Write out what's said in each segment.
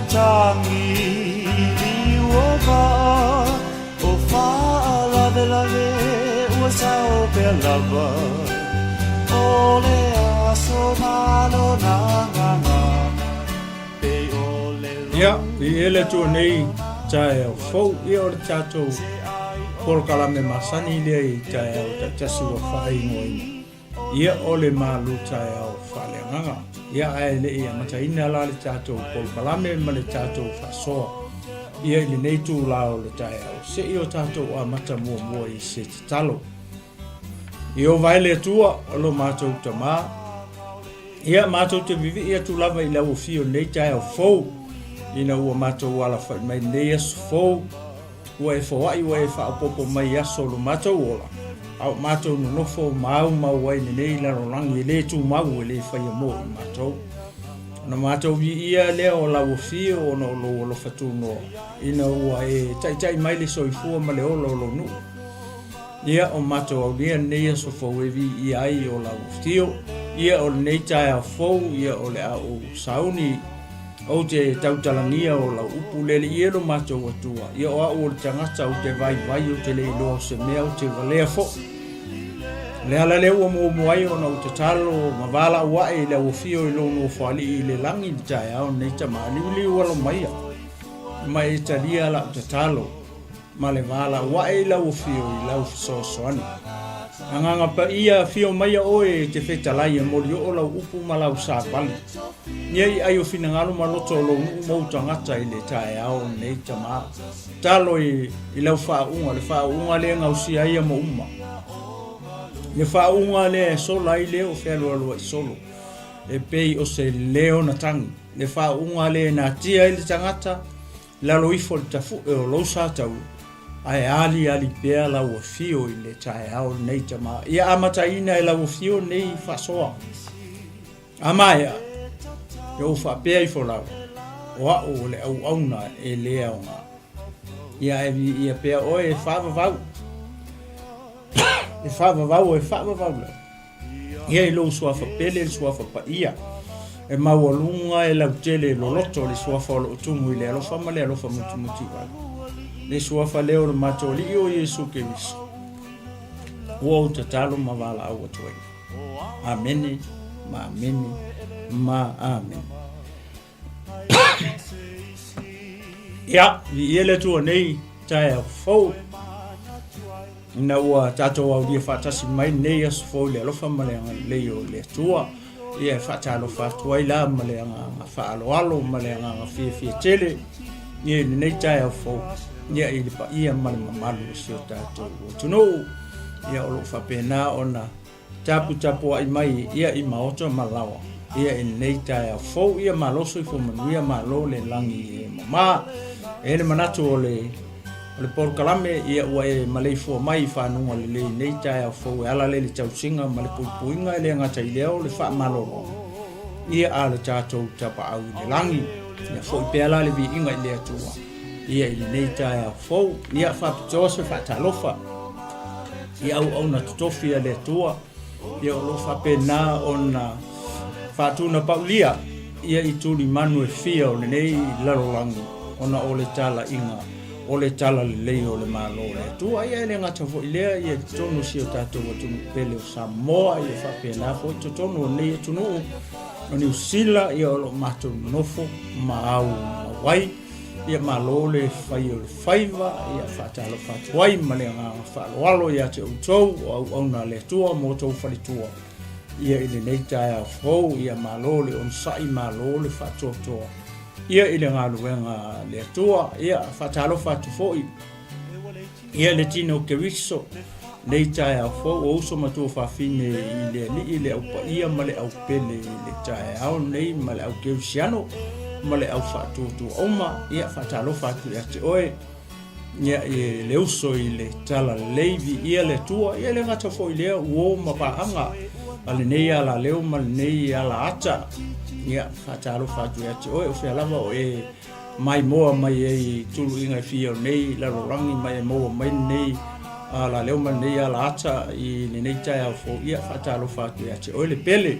matagi i liu o vaa O faalavelave ua sao pea lava O le aso ma lona agaga Pei o le Ia, viia le Atua nei taeao fou, ia o le tatou polokalame masani lea i taeao taitasi ua faaigoaina. Ia o le malu taeao faaleagaga. Ia ae le i amataina la le tatou polokalame ma le tatou faasoa. Ia i lenei itula o le taeao, se i o tatou amata muamua i se tatalo. Ieova e le Atua, o lo matou Tamā, ia matou te vivii atu lava i le auofio i lenei taeao fou, ina ua matou alafai mai lenei aso fou, Ua e foai ua e faaopoopo mai i aso o lo matou ola, a o matou nonofo maumau ai lenei lalolagi e le tumau e le faia mo i matou. Ona matou viia lea o lau afio ona o lou alofa tunoa, ina ua e taitai mai le soifua ma le ola o lou nuu. Ia o matou aulia lenei aso fou e viia ai o lau afio. Ia o lenei taeao fou, ia o le a ou sauni Ou te tautalagia o lau upu le alii e lo matou Atua, ia o au o le tagata ou te vaivai ou te le iloa o se mea ou te valea foʻi. O le ala lea ua muamua ai ona ou tatalo ma valaau aʻe i le auafio i lou nofoalii i le lagi i le taeao lenei tama liuliu alo maia ma e talia lau tatalo ma le valaau aʻe i lau afio i lau fesoasoani. Agaga Paia, afio maia oe e te fetalai e molioo lau upu ma lau savali. Ia i ai o finagalo ma loto o lou nuu mou tagata i le taeao lenei tama. Talo i, i lau faauuga, le faauuga lea e gausia ai amo uma. Le faauuga lea e sola ai leo fealualuai solo, e pei o se leo na tagi. Le faauuga lea e natia ai le tagata, Lalo ifo le tafuʻe o lou sataua, ae aliali pea lau afio i le taeao lenei tama. Ia amataina e lau afio nei faasoa. A maea, ia ou faapea ifo lava, o au o le auauna e le aoga. Ia ae viia pea oe e faavavau. E faavavau e faavavau lava. Ia i lou suafa pele le suafa paia, e maualuga e lautele e loloto le suafa o loo tumu i le alofa ma le alofa mutimuti vale. Le suafa lea o le matou Alii o Iesu Keriso. Ua ou tatalo ma valaau atu ai. Amene, ma amene, ma amene. Ia, viia le Atua nei taeao fou. Ina ua tatou aulia faatasi mai nei aso fou i le alofa ma le agalelei o le Atua. Ia e faatalofa atu ai la ma le agaga faaaloalo ma le agaga fiafia tele ia i lenei taeao fou. Ia i le paia ma le mamalu o si o tatou atunuu. Ia o lo o faapena ona Taputapuai mai ia i maota ma laoa ia i lenei taeao fou ia malo soifua manuia malo le lagi e mama. E le manatu o le o le polokalame ia ua e maleifua mai i fanuga lelei nei taeao fou e ala lea i le tausiga ma le puipuiga e le gata i lea o le faamalologa ia a le tatou tapaau i le lagi. Ia foi pea la le viiga i le Atua ia i lenei taeao fou. Ia faapitoa se faatalofa i auauna totofi a le Atua, ia o lo o faapena ona faatunapaulia ia i tulimanu e fia o lenei lalolagi ona o le talaiga o le talalelei o le Malo o le Atua. Ia e le gata foi i lea, ia i totonu o si o tatou atunuu pele o Samoa, ia faapena foi i totonu o lenei atunuu o Niu Sila, ia o lo o matou nonofo ma au ma wai. Ia malo le fai o le faiva, ia faatalofa atu ai ma le agaga faaaloalo ia te outou o auauna a le Atua ma outou faletua. Ia i lenei taeao fou, ia malo le onosai, malo le faatoatoa. Ia i le galuega a le Atua, ia faatalofa atu foi ia le tino o Keriso, nei taeao fou o uso ma tuafafine i le Alii, le au paia ma le au pele i le taeao nei ma le au kerisiano ma le au faatuatua uma. Ia faatalofa atu ia te oe, ia i le uso i le talalelei, viia le Atua. Ia le gata foi lea uo ma paaga a lenei alaleo ma lenei alaata. Ia faatalofa atu ia te oe, o fea lava o e maimoa mai ai i tuluiga e fia o nei lalolagi ma e maua mai lenei alaleo ma lenei alaata i lenei taeao fou. Ia faatalofa atu ia te oe le pele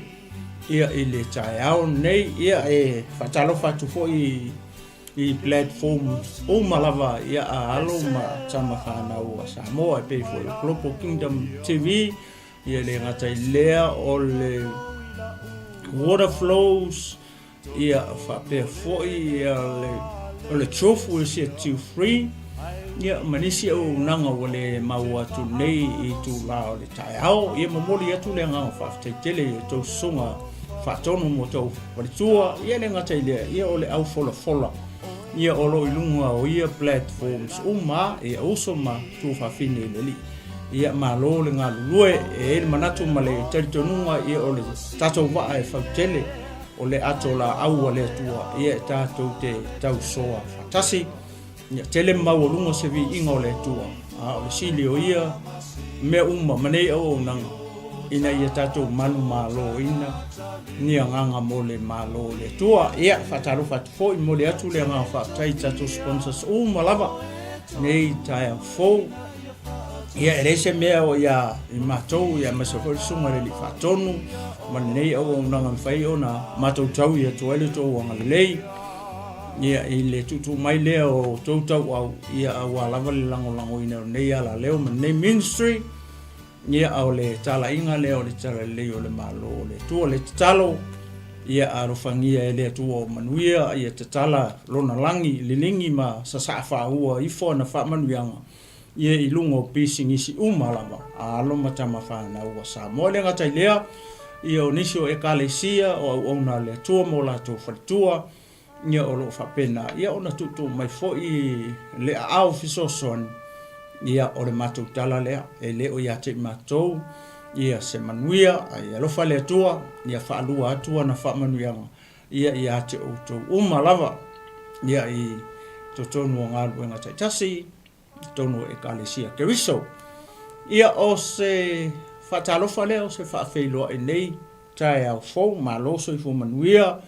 ia i le taeao nei. Ia e faatalofa atu foi. i platform uma lava ia a alo ma tama fanau a Samoa e pei foi o Global Kingdom TV, ia le gata i lea o le Water Flows, ia faapea foi ia le o le Truth Will Set You Free, ia ma nisi auaunaga ua le maua atu nei i itulā o le taeao. Ia momoli atu le agaga faafetai tele i a outou susuga faatonu ma outou faletua, ia le gata i lea, ia o le au folafola ia o lo o i luga o ia platforms uma, ia uso ma tuafafine i le Alii. Ia malo le galulue, e i ai le manatu ma le talitonuga ia o le tatou vaa e fautele o le ato laau a le Atua, ia e tatou te tausoa faatasi. Ia tele ma maualuga se viiga o le Atua, a o le sili o ia mea uma ma nei auaunaga, ina ia tatou manumaloina ni agaga mo le Malo o le Atua. Ia, faatalofa atu foi, momoli atu le agaga faafetai i tatou sponsors uma lava nei taeao fou. Ia, e leai se mea o ia i matou, ia aemaise foi le Susuga i le Alii Faatonu ma lenei auaunaga e mafai ona matou taui atu ai le tou agalelei. Ia, i le tuutuu mai lea o outou tauau, ia, aua lava le lagolagoina o lenei alaleo ma lenei ministry, ia, a o le talaiga lea o le talalelei o le Malo o le Atua. Le tatalo, ia, alofagia e le Atua o manuia, ia tatala lona lagi, liligi ma sasaa faaua ifo ana faamanuiaga, ia i luga o pisinisi uma lava a alo ma tama fanau a Samoa. E le gata i lea, ia o nisi o Ekalesia o auauna a le Atua ma o latou faletua, ia o lo o faapena ia ona tuutuu mai foi le aao fesoasoani, ia o le matou tala lea, e le o ia te i matou ia se manuia, a ia alofa le Atua, ia faalua atu ana faamanuiaga ia ia te outou uma lava, ia i totonu o galuega taitasi, i totonu o Ekalesia Keriso. Ia o se faatalofa lea, o se faafeiloai nei taeao fou, malo soifua manuia,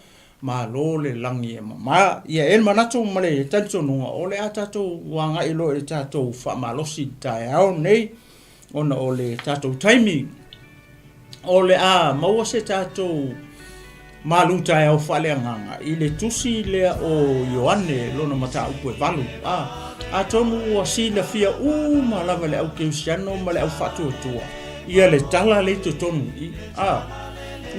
malo le lagi e mama. Ia e i ai le manatu ma le talitonuga o le a tatou agai loa i le tatou faamalosi i le taeao nei, ona o le tatou taimi o le a maua se tatou malu taeao faaleagaga i le tusi lea o Ioane lona mataupu e 8. A, atonu ua silafia uma lava le au kerisiano ma le au faatuatua ia le tala le i totonu i a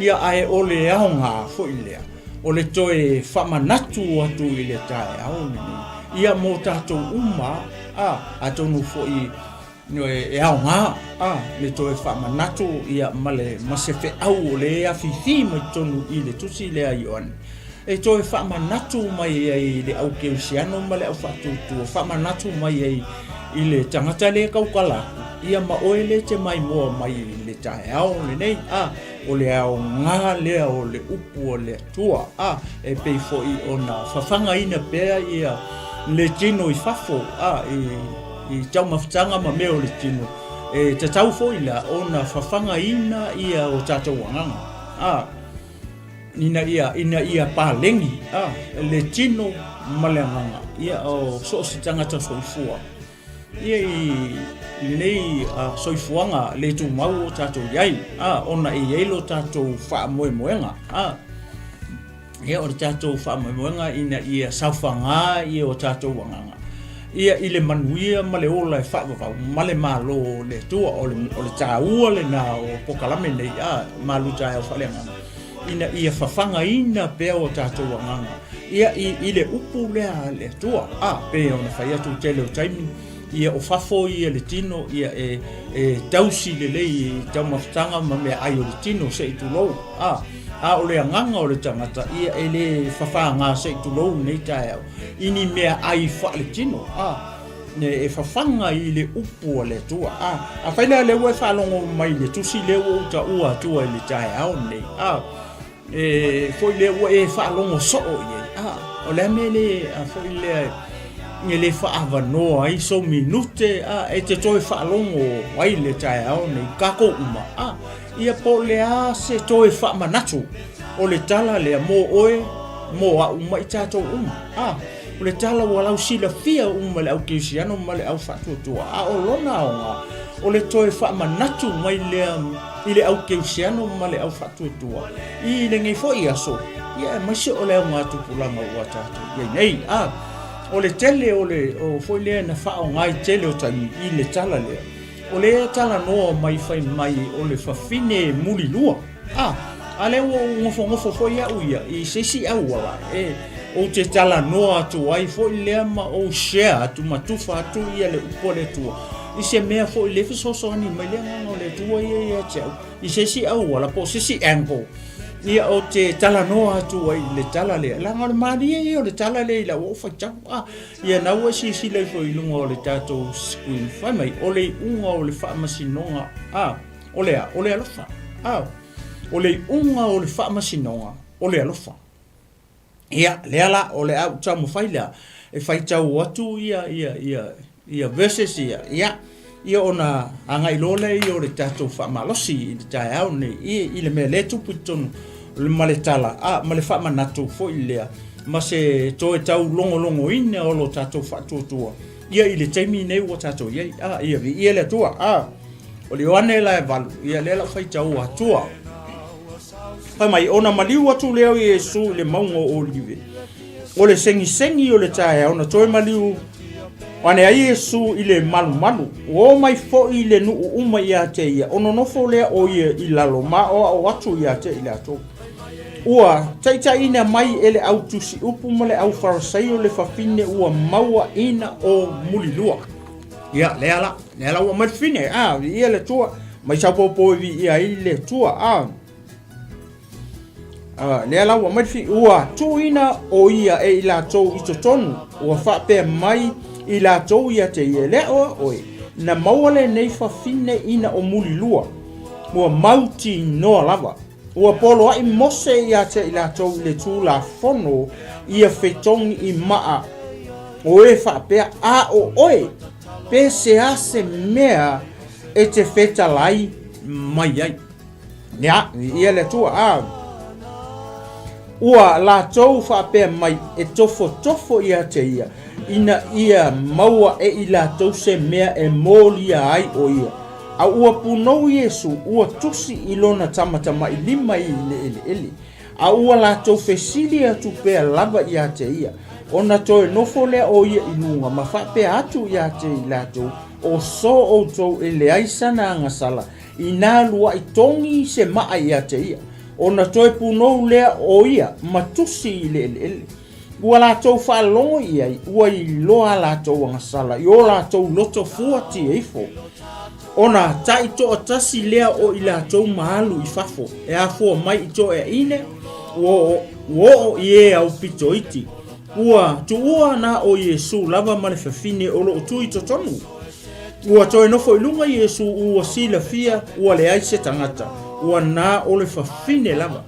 ia, ae o le aoga foi lea o le toe faamanatu atu i le taeao lenei ia mo tatou uma. A, atonu foi E aoga a le toe faamanatu ia ma le ma se feau o le afifi mai totonu i le tusi lea a Ioane e toe faamanatu mai ai i le au kerisiano ma le au faatuatua, faamanatu mai ai i le tagata le tautala atu ia ma oe le te maimoa mai i le taeao lenei. A o le aoga lea o le upu a le Atua, a e pei foi ona fafagaina pea ia le tino i fafo, a i i taumafataga ma mea o le tino, e tatau foi la ona fafagaina ia o tatou agaga, a, ina ia, ina ia paleni, a, le tino ma le agaga, ia o so o se tagata soifua. Ia i lenei soifuaga le tumau o tatou i ai, a, ona e i ai lo tatou faamoemoega, a, Ia, o le tatou faamoemoega ina ia saofaga ia o tatou agaga ia i le manuia ma le ola e faavavau ma le Malo o le Atua. O le, o le taua lena o polokalame nei a malu taeao faaleagaga ina ia fafagaina pea o tatou agaga ia i, i le upu lea a le Atua. A pei ona fai atu tele o taimi ia o fafo ia le tino ia e, e tausi lelei i taumafataga ma meaai o le tino se i tulou. A A o le agaga o le tagata, ia e le fafaga se i tulou lenei taeao i ni meaai faaletino, a, e fafaga i le upu a le Atua. A, afai la lea ua e faalogo mai i le tusi lea ua ou taua atua i le taeao lenei, a, e foi lea ua e faalogo soo i ai, a, o le a mea le, a foi lea e le faaavanoa ai sou minute, a, e te toe faalogo ai le taeao nei, tatou uma, a. Ia po o le a se toe faamanatu o le tala lea mo oe, mo au ma i tatou uma. A, o le tala ua lausilafia uma e le au kerisiano ma le au faatuatua, a o lona aoga, o le toe faamanatu mai lea i le au kerisiano ma le au faatuatua i lenei foi aso. Ia aemaise o le augatupulaga ua tatou i ai nei. A, o le tele o le o foi lea na faaaoga i tele o taimi i le tala lea, o lea e talanoa mai fai mai o le fafine mulilua. A, a lea ua ou nofonofo foi au ia i se isi auala e ou te talanoa atu ai foi lea ma ou share atu ma tufa atu ia le upu a le Atua i se mea foi lea e fesoasoani mai le agaga o le Atua ia ia te au i se isi auala po o se isi angle ia ou te talanoa atu ai i le tala lea leaga o le malie ia o le tala lea i lau ou faitau a ia na ua silasila ifo i luga o le tatou screen fai mai o le iuga o le faamasinoga a o le a o le alofa a o le iuga o le faamasinoga o le alofa. Ia, lea la, o le a ou taumafai lea e faitau atu ia, ia, ia, ia verses ia, ia, ia ona agai loa lea ia o le tatou faamalosi i le taeao nei, i, i le mea lea e tupu i totonu ma le tala, a, ma le faamanatu foi lea, ma se toe taulogologoina o lo tatou faatuatua, ia i le taimi nei ua tatou i ai, a, ia viia le Atua, a, o le Ioane la e 8, ia lea la ou faitau atua. Fai mai, ona maliu atu lea o Iesu i le mauga o Olive. O le segisegi o le taeao na toe maliu ane ai Iesu i le malumalu. Ua o mai foi i le nuu uma ia te ia, o nonofo lea o ia i lalo ma aoao atu ia te i latou. Ua taitaiina mai e le au tusi upu ma le au Farasaio le fafine ua maua ina o mulilua. Ia, lea la, lea la ua mai le fafine, a, viia le Atua, mai saupopo e viia ai le Atua, a. A, lea la ua mai le fafine, ua tuuina o ia e i latou i totonu, ua faapea mai i latou ia te ia, lea oa oe, na maua lenei fafine ina o mulilua, ua mautinoa lava. Ua poloaʻi Mose ia te i latou i le Tulafono ia fetogi i maa o e faapea, A o oe, pe sea se mea e te fetalai mai ai. Ia, ia le Atua, a. Ua latou faapea mai e tofotofo ia te ia, ina ia maua e i latou se mea e molia ai o ia. A ua punou Iesu, ua tusi i lona tamatamailima i le eleele, a ua latou fesili atu pea lava ia te ia, ona toe nofo lea o ia i luga ma faapea atu ia te i latou, O so outou e leai sana agasala, inā luaʻi togi se maa ia te ia, ona toe punou lea o ia ma tusi i le eleele. Ua latou faalogo i ai, ua iloa a latou agasala i o latou loto fuatia ifo. Ona taitoatasi lea o i latou ma alu i fafo, e afua mai i toeaina, ua oo i e aupito iti. Ua tuua na o Iesu lava ma le fafine o lo o tu i totonu. Ua toe nofo i luga Iesu ua silafia ua leai se tagata, ua na o le fafine lava.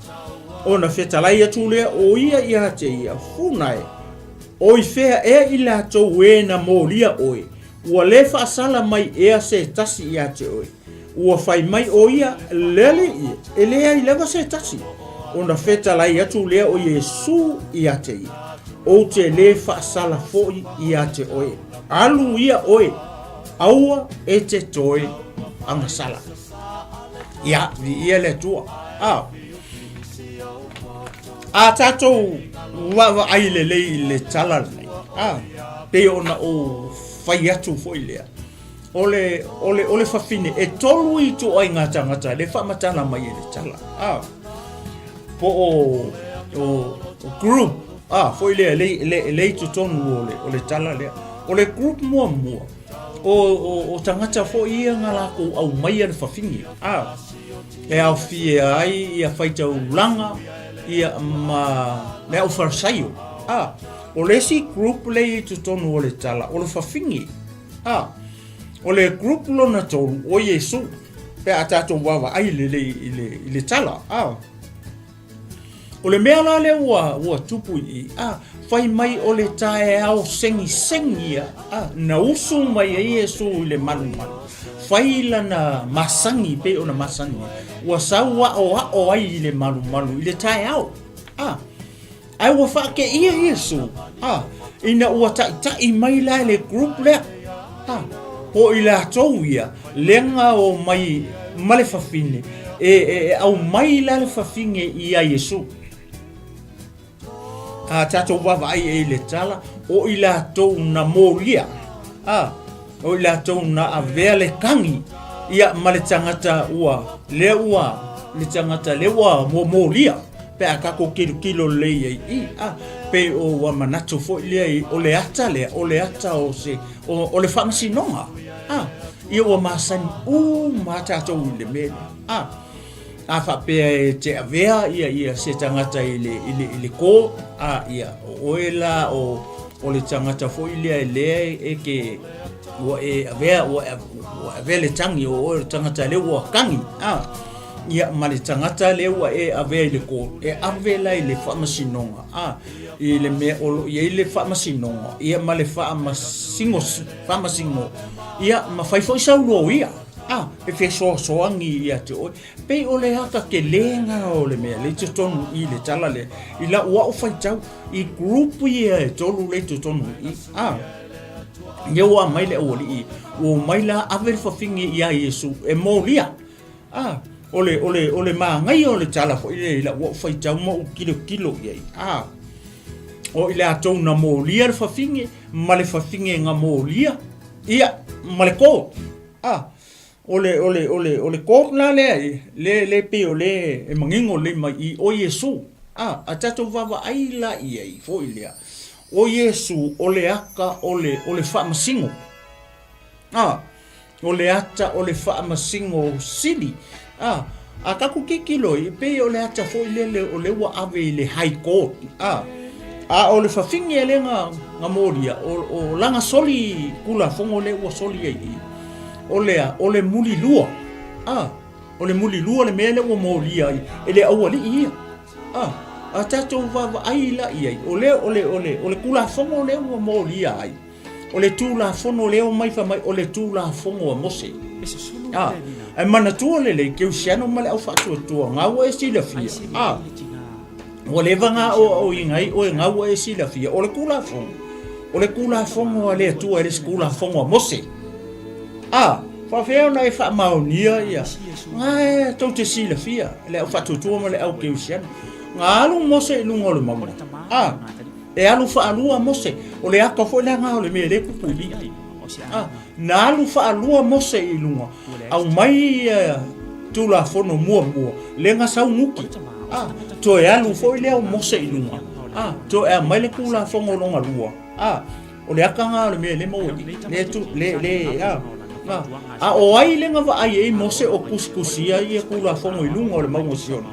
Ona fetalai atu lea o ia ia te ia, Funa e, o i fea ea i latou e na molia oe, ua le faasala mai ea se tasi ia te oe? Ua fai mai o ia, Le Alii e, e leai lava se tasi. Ona fetalai atu lea o Iesu ia te ia, Ou te le faasala foi ia te oe. Alu ia oe, aua e te toe agasala. Ia, viia le Atua. A, a tatou vaavaai lelei i le tala lenei, a, pei ona ou fai atu foi lea, o le, o le, o le fafine, e tolu ituaiga tagata le faamatala mai e le tala. A, po o, o, o group, a, foi lea, le, le, le i totonu o le, o le tala lea. O le group muamua, o, o, o tagata foi ia na lakou aumaia le fafine, a, e aofia ai ia faitaulaga, ia ma le au Farisaio, a, o le isi group le i totonu o le tala, o le fafine, a, o le group lona tolu, o Iesu, pe a tatou vaavaai lelei i le, i le tala, a. O le mea la lea ua, ua tupu i i, a, fai mai o le taeao segisegi ia, a, na usu mai ai Iesu i le malumalu, fai lana masani pei ona masani ai, ua sau aʻoaʻo ai i le malumalu i le taeao, a, ae ua faakeia Iesu, a, ina ua taʻitaʻi mai la e le group lea, a, po i latou ia, lega o mai ma le fafine, e, e, e aumai la le fafine ia Iesu. A tatou vaavaai i ai i le tala, o i latou na molia, a, o i latou na avea le kagi, ia, ma le tagata ua, lea ua, le tagata lea ua molia, pe a tatou tilotilo lelei ai i, a, pei o ua manatu foi lea i, o le ata lea, o le ata o se, o, o le faamasinoga, a, ia ua masani uma lava tatou i le mea lea, a. A faapea e te avea ia ia se tagata i le i le i le ko, a ia o oe la o o le tagata foi lea lea e ke ua e avea ua ua avea le tagi o oe o le tagata lea ua kagi a ia ma le tagata lea ua e avea i le ko e ave la i le faamasinoga a i le mea o lo o i ai le faamasinoga ia ma le faamasingo faamasino ia ma fai foi sau loia. A, e fesoasoani ia te oe. Pei o le ata telē na o le mea lea i totonu i le tala lea, i lau a'u faitau i group ia e tolu lea i totonu i i. A, ia ua aumai le aualii, ua omai la ave le fafine iā Iesu e molia. A, o le, o le, o le manaia o le tala foi lea i lau a'u faitau ma ou tilotilo i ai. A, o i latou na molia le fafine ma le fafine na molia, ia, ma le kō. A, o le, o le, o le, o le court la lea, le, le pei o le e manino lelei mai i, o Iesu. A, a tatou vaavaai la i ai foi lea, o Iesu o le ata o le, o le faamasino. A, o le ata o le faamasino sili. A, a tatou tilotilo i, pei o le ata foi lele o lea ua ave i le High Court. A, a o le fafine lea na, na molia, o, o lana soli Tulafono lea ua soli ai i i, o le a? O le mulilua. A, o le mulilua le mea lea ua molia ai e le aualii ia. A, a tatou vaavaai la i ai, o lea, o le, o le, o le Tulafono lea ua molia ai, O le Tulafono lea omai fai mai o le Tulafono a Mose. A, ae manatua lelei, Keusiano ma le au faatuatua, ga ua e silafia. A, ua leva ga aoaoina ai oe, ga ua e silafia, o le Tulafono, o le Tulafono a le Atua e le se Tulafono a Mose. A, faafefea ona e faamaonia ia, ga e tou te silafia, le au faatuatua ma le au Keusiano. Ga alu Mose i luga o le mauga. A, E alu faalua Mose, o le ata foi lea na o le mea e le tupu i i. A, na alu faalua Mose i luga, aumai ia Tulafono muamua, lea na sau nuki. A, toe alu foi lea o Mose i luga, a, toe aumai le Tulafono lona lua. A, o le ata na o le mea e le maua i i. Le tu, le, le, a, a, a o ai lea na vaai ai Mose o tusitusia ia Tulafono i luga o le mauga o Siona?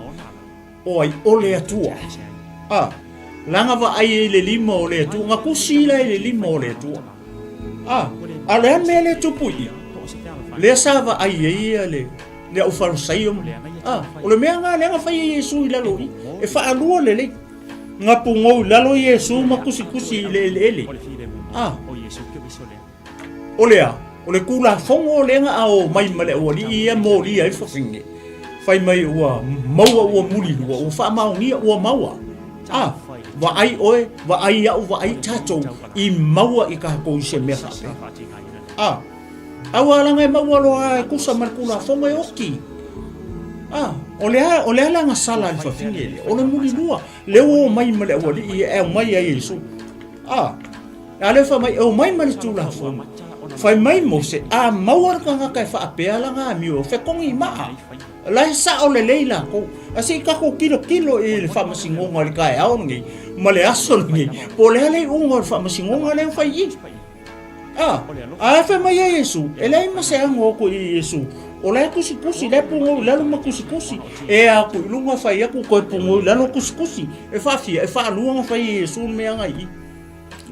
O ai? O le Atua. A, laga vaai ai le lima o le Atua, na tusi la i le lima o le Atua. A, a o le a le mea lea tupu i i? Lea sa vaai ai ia le, le au Farisaio. A, o le mea na lea na fai e Iesu i lalo i, e faalua lelei. Na pugou i lalo Iesu ma tusitusi i le eleele. A, O le a? O le Tulafono lea na ao mai ma le aualii ia molia ai le fafine, fai mai ua maua ua mulilua, ua faamaonia, ua maua. A, vaai oe, vaai au, vaai tatou, i maua i tatou i se mea faapea. A, aua laga e maua loa e tusa ma le Tulafono e oti. A, o le a, o le a lana sala a le fafine lea? O le mulilua, lea ua omai ma le aualii e aumai ai e Iesu. A, A lea fai mai, e omai ma le Tulafono. Fai mai Mose, a maua le tagata e faapea lana amio, fetogi i maa. La e sao lelei latou. A se i tatou tilotilo i le faamasinoga i le taeao lenei ma le aso lenei, po o le a le iuga o le faamasinoga lea ua fai i i. A, a fai mai ia Iesu, e leai ma se ano atu i Iesu, o la e tusitusi, la e pugou i lalo ma tusitusi. E atu i luga fai atu, toe pugou i lalo tusitusi. E faafia, e faalua ona fai e Iesu le mea na i i.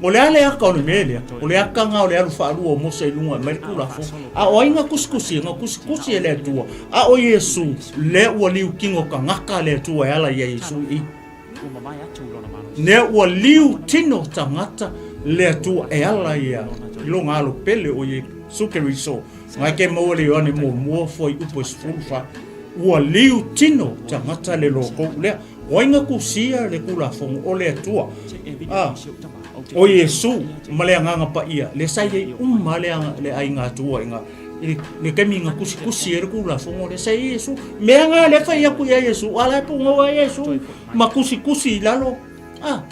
O le a le aka o le mea lea? O le aka na o le alu faalua o Mose i luga e aumai le Tulafono. A o ai na tusitusi? Na tusitusi e le Atua. A o Iesu, lea ua liu tino tagata le Atua e ala ia Iesu i i. Lea ua liu tino tagata le Atua e ala ia i lona alo pele o Iesu Keriso. Ngai ke maua le Ioane muamua fuaiupu e 14. Ua liu tino tagata le lokou lea. O ai na tusia le Tulafono? O le Atua. A, o Iesu ma le Agaga Paia, lea sa i ai uma le, le aiga Atua i nga, i le taimi na tusitusi ai le Tulafono lea sa i ai Iesu. Mea na lea fai atu ia Iesu, a la e pugou ai Iesu ma tusitusi i lalo. A,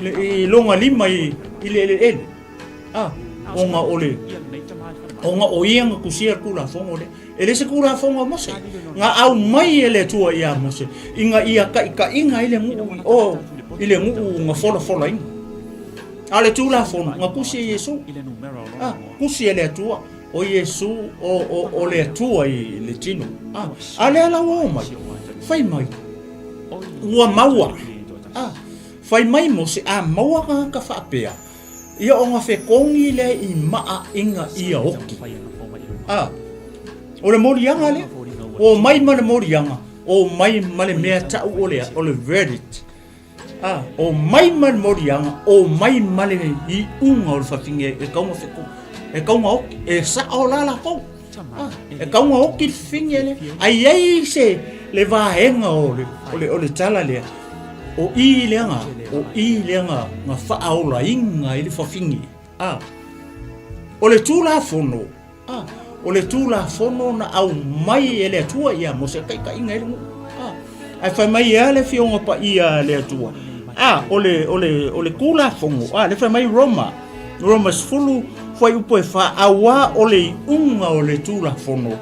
I lona lima i le eleele. A, ona o le, ona o ia na tusia le Tulafono lea. E le se Tulafono a Mose, na aumai e le Atua ia Mose, ina ia taitaiina ai le nuu i o i le nuu na folafolaina. A o le Tulafono, na tusi e Iesu. A, tusi e le Atua, o Iesu o, o, o le Atua i le tino. A, a lea la ua omai, fai mai, ua maua. A, fai mai Mose, a maua tagata faapea, Ia ona fetogi lea i maa ina ia oki. A, o le moliaga lea. O mai ma le moliaga, o mai ma le mea tau o le, o le verdict. A, o mai ma le moliaga, o mai ma le iuga o le fafine e tau na feto, e tau na oki, e sao la latou. A, e tau na oki le fafine lea. A i ai se, le vaega o le, o le, o le tala lea, O i lea nga, o i lea nga, nga faaolaina ai le fafine. A, o le Tulafono, a, o le Tulafono na aumai e le Atua ia Mose e taitaiina ai le nuu. A, ae fai mai e a le Afioga Paia a le Atua? A, o le, o le, o le Tulafono, a, le fai mai Roma, Roma 10, fuaiupu e 4, auā o le iuga o le Tulafono,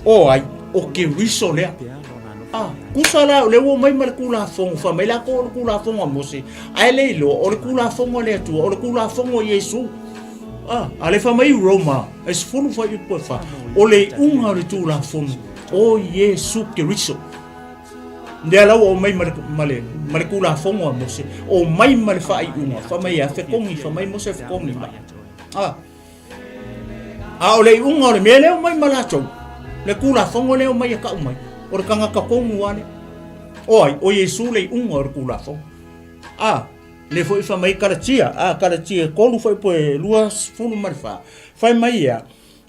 o ai, o Keriso lea. A, tusa la o lea ua omai ma le Tulafono, fai mai latou o le Tulafono a Mose, ae le iloa o le Tulafono a le Atua, o le Tulafono a Iesu. A, a lea fai mai Roma, e 10 fuaiupu e 4, o le iuga o le Tulafono o Iesu Keriso. Lea la ua omai ma le, ma le, ma le Tulafono a Mose, omai ma le faaiuga, fai mai e a, fetogi, fai mai Mose fetogi mai. A, A o le iuga o le mea lea omai ma latou, le Tulafono lea omai e tau mai, o le tagata tonu lava lea. O ai? O Iesu le iuga o le Tulafono. A, lea foi fai mai Kalatia, a, Kalatia e 3 foi po e 24, fai mai ia,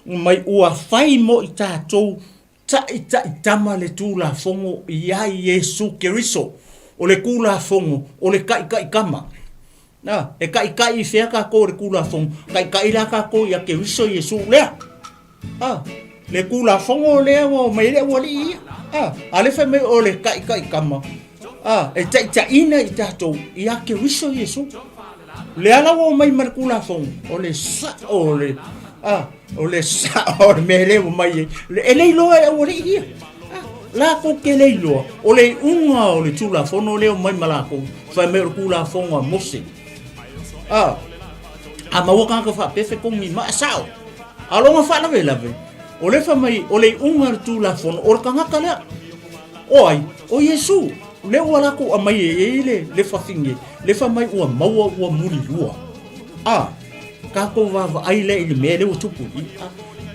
mai ua fai mo i tatou taitaitama le Tulafono ia Iesu Keriso. O le Tulafono, o le taitaitama. Na, e taitai i fea tatou i le Tulafono? Taitai la tatou ia Keriso Iesu lea. A, le Tulafono lea ua omai ai le aualii ia. A, a lea fai mai o le taitaitama, a, e taitaiina i tatou ia Keriso Iesu. Lea la ua omai ma le Tulafono, o le sao o le, a, o le sao o le mea lea ua omai ai. E le iloa e aualii ia. A, latou te le iloa, o le iuga o le Tulafono lea omai ma latou, fai mai o le Tulafono a Mose. A, a maua tagata faapea fetogi ma, sao. A o lona faalavelave, o lea fai mai o le iuga o le Tulafono, o le tagata lea. O ai? O Iesu. Lea ua latou aumai e ai le, le fafine, le fai mai ua maua ua mulilua. A, tatou vaavaai lea i le mea lea ua tupu i. A,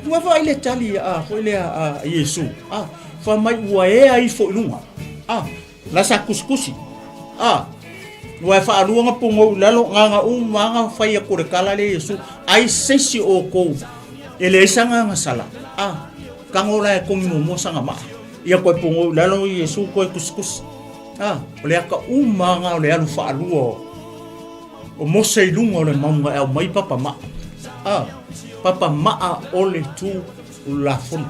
vaavaai le tali a foi lea a Iesu. A, fai mai ua ea ifo i luga. A, la sa kusikusi. A, ua e faalua na pogou i lalo, na na uma na fai atu le tala lea Iesu, ai se isi o outou e leai sa agaga sala. A, tago la e kogi muamua sana maa. Ia koe pogou i lalo Iesu koe kusikusi. A, o le ata uma na o le alu faalua o Mose i luga o le mauga e aumai papa maa. A, papa maa o le Tulafono.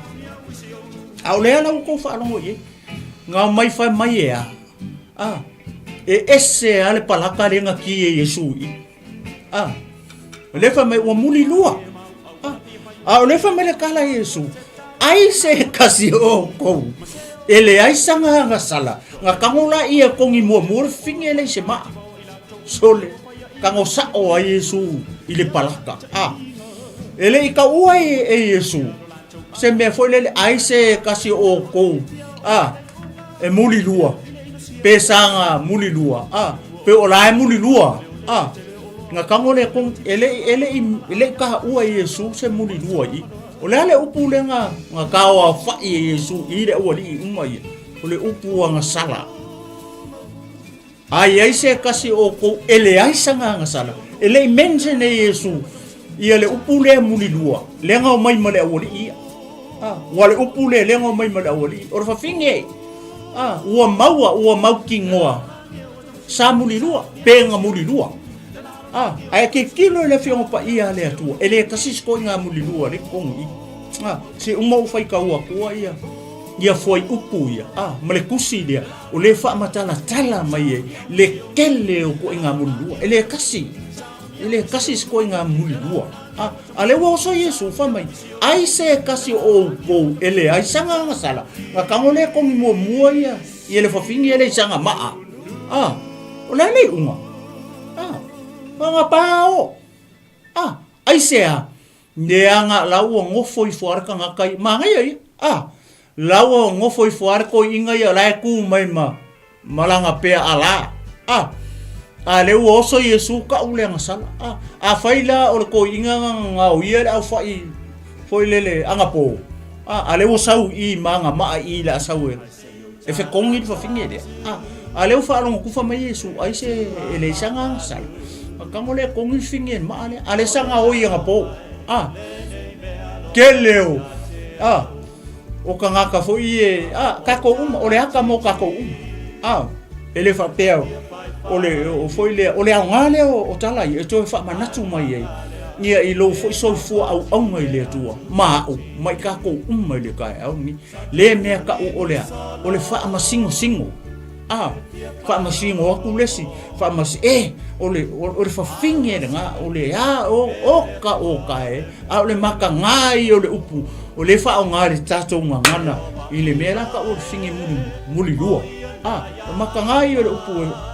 A o lea la ua tou faalogo i ai. Na omai fai mai e a? A, e ese a le palaka lea na ki e Iesu i. A, o lea fai mai ua mulilua. A, a o lea fai mai le tala a Iesu, ai se kasi o outou e leai sa agaga sala, na tago la ia kogi muamua le fafine lea i se maa. Sole, tago sao a Iesu i le palaka. A, e le i taua e, e Iesu se mea foi lele, ai se kasi o outou, a, e mulilua, pe saga mulilua, a, pe o la e mulilua, a, na tago le kong, e le, e le, e le i taua e Iesu se mulilua i. O le a le upu lea na, na taoaofa'i e Iesu i le aualii uma ia, o le upu agasala. A i ai se tasi o outou e leai sa agaga sala, e le i mention e Iesu ia le upu lea mulilua, lea na omai ma le aualii ia. A, ua le upu lea, lea na omai ma le aualii. O le fafine, a, ua maua, ua mautinoa, sa mulilua, pe na mulilua. A, ae tilotilo i le Afioga Paia a le Atua, e le tasi se toaiga mulilua le totonu i i. A, se uma ou faitau atua ia. Ia fuaiupu ia, a, ma le tusi lea, o lea e faamatalatala mai ai le tele o toaiga mulilua. E le tasi, e le tasi se toaiga mulilua. A, a lea ua oso Iesu, fai mai, Ai se tasi o oukou e leai sana agasala, na tago lea e kogi muamua ia, ia le fafine e leai sana maa. A, o le a le iuga? A, na pao. A, aisea? Leaga la ua nofo ifo lava le tagata ia, manaia ia, a, la ua nofo ifo lava le toeaina ia la e tu mai ma, ma lana pea ala, a, a lea ua oso Iesu tau le agasala, a, afai la o le toeaina na gaoia le aufai foi lele anapo, a, a lea ua sau i i ma ana maa i i le a sau e, e fetogi le fafine lea. A, a lea ua faalogotufa mai Iesu, ai se e leai sana agasala. A tago lea e togi le fafine i le maa lea, a lea sa gaoi anapo. A, tele o, a, o tagata foi e, a, tatou uma, o le ata mo tatou uma. A, e le faapea o le, o foi lea, o le aoga lea o, o tala ia, e toe faamanatu mai ai, ia i lou foi soifua auauna i le Atua, ma au, ma i tatou uma i le taeao lenei. Le mea taʻu o le a? O le faamasinosino. A, faamasino atu le isi, faamasi, e, o le, o le fafine lena, o le a, o, oka oka e, a o le makagā ia o le upu, o lea e faaaoga i le tatou gagana i le mea la taʻu o le fine muli, mulilua. A, o le makagā ia o le upu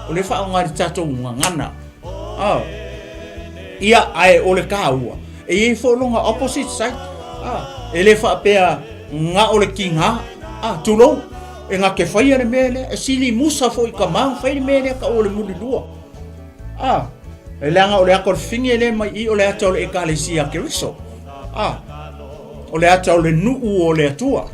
o lea e faaaoga i le tatou gagana. A, ia, ae o le taua, e i ai foi lona opposite side. A, e le faapea Na o le tiga, a, tulou, e na te faia le mea lea, e sili musa foi i ka ma fai le mea lea taʻu o le mulilua. A, e leaga o le ata o le fine lea mai i o le ata o le Ekalesia a Keriso. A, o le ata o le nuu o le Atua.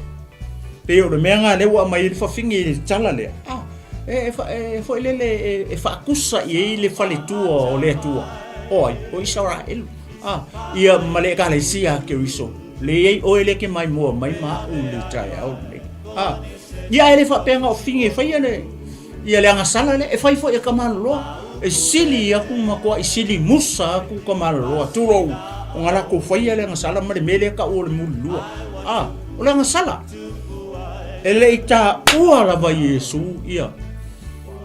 Pei o le mea na lea ua aumai ai le fafine i le tala lea. A, e, e, e foi lele e, e faakusa i ai le faletua o le Atua. O ai? O Isaraelu. A, ia ma le Ekalesia a Keriso. Leai oe lea ke maimoa mai ma aʻu i le taeao lenei. A, ia e le faapea na o fine e faia le, ia le agasala lea, e fai foi e Kamaloloa. E sili aku matuai sili musa aku Kamaloloa, tulou, o nga lakou faia le agasala ma le mea lea taʻu o le mulilua. A, o le agasala. E le i taua lava Iesu ia,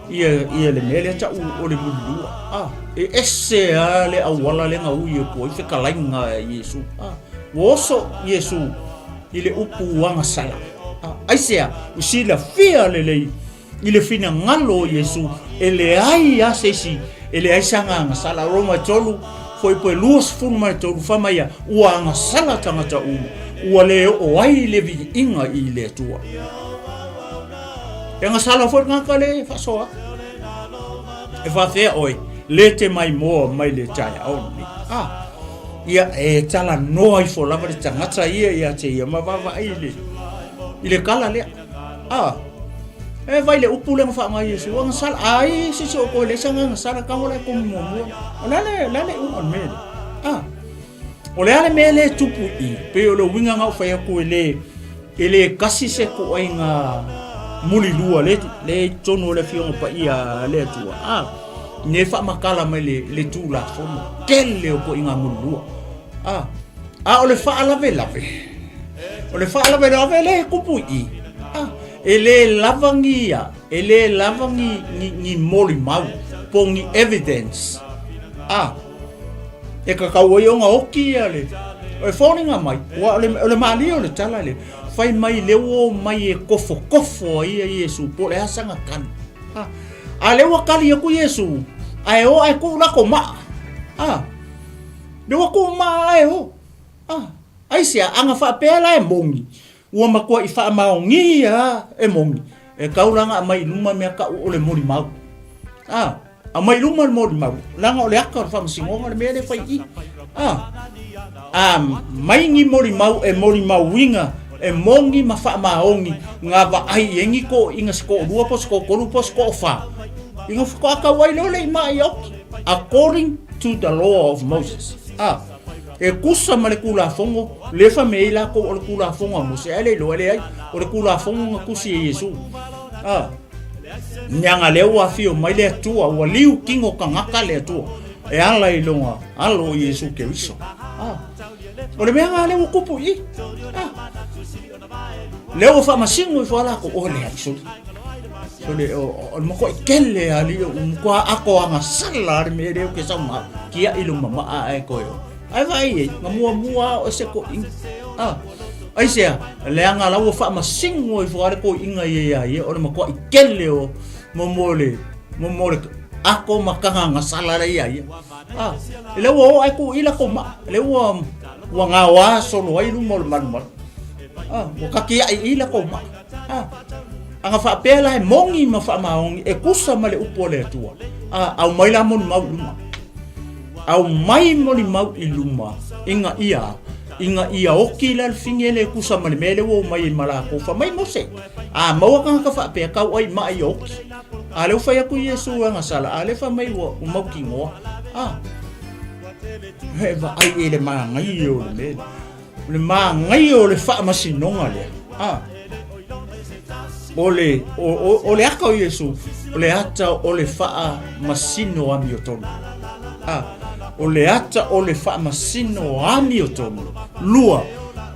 ia, ia le mea lea taʻu o le mulilua. A, e ese lava le auala lea na ui atu ai fetalaiga a Iesu. A, ua oso Iesu i le upu agasala. A, aisea? Ua silafia lelei i le finagalo o Iesu e leai lava se isi e leai sana agasala. Roma 3, fuaipue 23, fai mai ia, ua agasala tagata uma, ua le oo ai le viiga i le Atua. E agasala foi le tagata le faasoa. E faafefea oe, le te maimoa mai le taeao lenei. Ah, ia e talanoa ifo lava le tagata ia ia te ia ma vaavaai i le, i le kala lea. Ah, e vai le upu lea na faaaoga e Iesu, agasala, ai se isi o koe leai se agaga sala, tago la e kogi muamua. O le a le, le a le iuga o le mea lea? Ah, O le a le mea lea e tupu i i? Pei o le uiga na ou fai atu e le, e le kasi se ituaiga mulilua le, le i totonu o le Afioga Paia a le Atua. A, ne faamatala mai le, le Tulafono, tele o ituaiga mulilua. A, a o le faalavelave, o le faalavelave lea e tupu i i. A, e le lava ni ia, e le lava ni, ni, ni molimau, po ni evidence. A, E kakau ai ona oki ia le e foliga mai, ua o le, o le malie o le tala le fai mai le ua omai e kofokofo ai ia Iesu po o le a sana kali. A, a le ua kali aku Iesu, ae o ae tuu lako maa. A, le ua tuu maa ae o. A, aisea, ana faapea la e moni, ua matuai faamaonia a e moni, e tau la ona aumai i luma mea tau o le molimau. A, Aumai i luma le molimau, leaga o le ata o le faamasinoga le mea lea e fai i i. A, a mai ni molimau e molimauina, e moni ma faamaoni ngā vaai i ai ni toeaiina se toalua po o se toatolu po o se toafa, ina faatoa tau ai loa le i maa ia oki, according to the law of Moses. A, e tusa ma le Tulafono, lea e fai mai ai latou o le Tulafono a Mose, ae le iloa, e leai, o le Tulafono na tusi e Iesu. A. Leaga lea ua afio mai le Atua, ua liu kino tagata le Atua e ala i lona alo o Iesu Keriso. Ah. O le mea lena lea ua tupu i i. Ah. Lea ua faamasino ifo lava latou, o le alii sole. Sole o le matuai tele alii o matua ato agasala le mea lea ou te sau ma tiai lou mamaa ae toe o. Ae vaai i ai, na muamua lava o ese toeaiina. A, aisea? Leaga la ua faamasino ifo lava le toeaina ia ia ia, o le matuai tele o mo mo le mo mo le ato ma taga agasala la ia ia. A, lea ua oo ae tuu i latou maa, lea ua ua gaoa solo ai luma o le malumalu. A, ua tatiai i latou maa. A, ana faapea la e moni ma faamaoni e tusa ma le upu a le Atua, a, aumai la molimau i luma. Aumai molimau i luma ina ia ina ia oti la le fine le tusa ma le mea lea ua omai ai ma latou. Fai mai Mose, a maua tagata faapea, tau ai maa ia oti. A lea ua fai atu Iesu e agasala, a lea fai mai ua mautinoa. A, e vaai i le manaia o le mea lea. O le manaia o le faamasinoga lea. A, o le, o, o, o le ata o Iesu, o le ata o le faamasino amiotonu. A, o le ata o le faamasino amiotonu. Lua,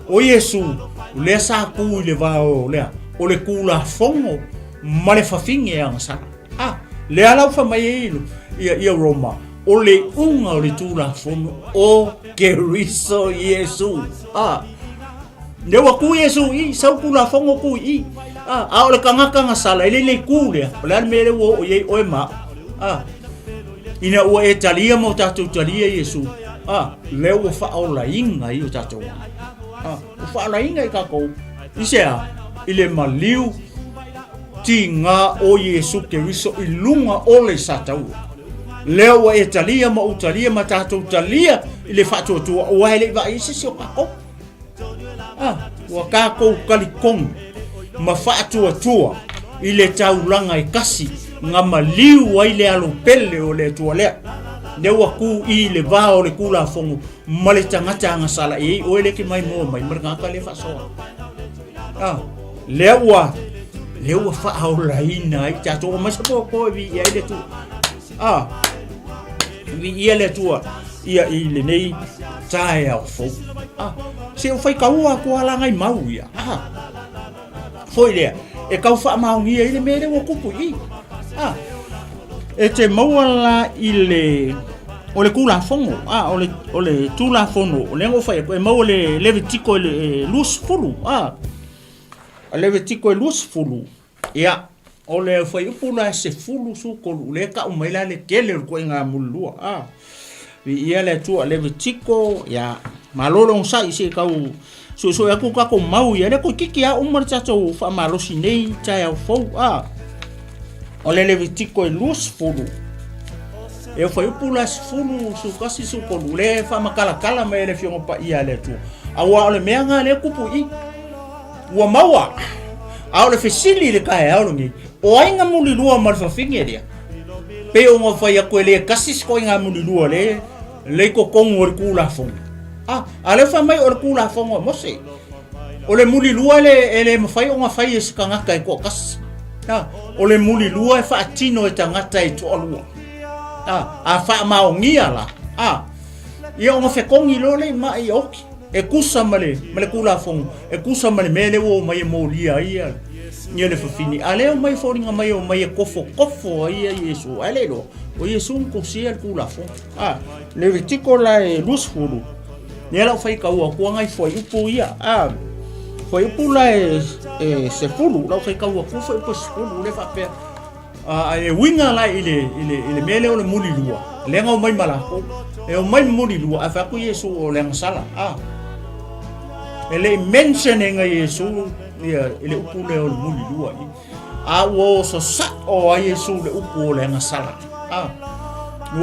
o Iesu, o lea sa tu i le va o lea, o le Tulafono ma le fafine e agasala. A, lea la ua fai mai ai ia, ia Roma, o le iuga o le Tulafono o Keriso Iesu. A, lea ua tu Iesu i, sau Tulafono tu i i. A, a o le tagata agasala, e le i le itu lea, o le a le mea lea ua oo i ai oe ma au. A, ina ua e talia ma o tatou talia Iesu, a, lea ua faaolaina ai o tatou aga. A, ua faaolaina i tatou, i se a? I le maliu tiga o Iesu Keriso i luga o le sataua. Lea ua e talia ma ou talia ma tatou talia i le faatuatua, aua e le i vaai se isi o tatou. Ah, ua tatou talitonu ma faatuatua i le taulaga e kasi na maliu ai le alo pele o le Atua lea. Lea ua tu i le va o le Tulafono ma le tagata agasala e i ai oe lea e te maimoa mai ma le tagata lea e faasoa. Ah, lea ua lea ua faaolaina ai tatou o mai se po e viia ai le Atua. Ah, viia le Atua ia i lenei taeao fou. Ah, se o faitaua atu a lagai mau ia. Ah, foi lea, e tau faamaonia ai le mea lea ua tupu i i. Ah, e te maua la i le o le Tulafono, ah, o le Tulafono, o lea na ou fai atu, e maua le Levitiko e le 20, ah, Levitiko e 20, ia, o le fuaiupu la e 10 13, lea e tau mai la le tele o le ituaiga mulilua, ah, viia le Atua, Levitiko, ia, malo le onosai se i tau suesue atu tatou mau ia, lea toeitiiti lava uma le tatou faamalosi nei taeao fou, ah, o le Levitiko e 20, e fuaiupu la 10, 11, 13, lea e faamatalatala mai e le Afioga Paia a le Atua, aua o le mea lena lea e tupu i i, ua maua, a o le fesili i le taeao lenei, o ai na mulilua ma le fafine lea? Pei ona fai atu e le tasi se ituaiga mulilua lea le i totonu o le Tulafono. A, a lea fai mai o le Tulafono a Mose. O le mulilua e le, e le mafai ona fai e se tagata e toatasi. A, o le mulilua e faatino e tagata e toalua. A, a faamaonia la, a, ia ona fetogi loa lea i mai ia oti. E tusa ma le, ma le Tulafono, e tusa ma le mea lea ua omai e molia ai ia, ia le fafine. A lea omai e foliga mai e omai e kofokofo ai ia Iesu. Ae le iloa, o Iesu na tusia le Tulafono. A, Levitiko la e 20, lea la ua faitau atu nai fuaiupu ia. A, fuaiupu la e, e 10, la ua faitau atu fuaiupu e 10, lea faapea. A, e uiga la i le, i le, i le mea lea o le mulilua, lea na omai ma latou. E omai ma mulilua, ae fai atu Iesu o le agasala. A, e le i mention ina Iesu ia, i le upu lea o le mulilua. A ua oso sa'o a Iesu i le upu o le agasala. A,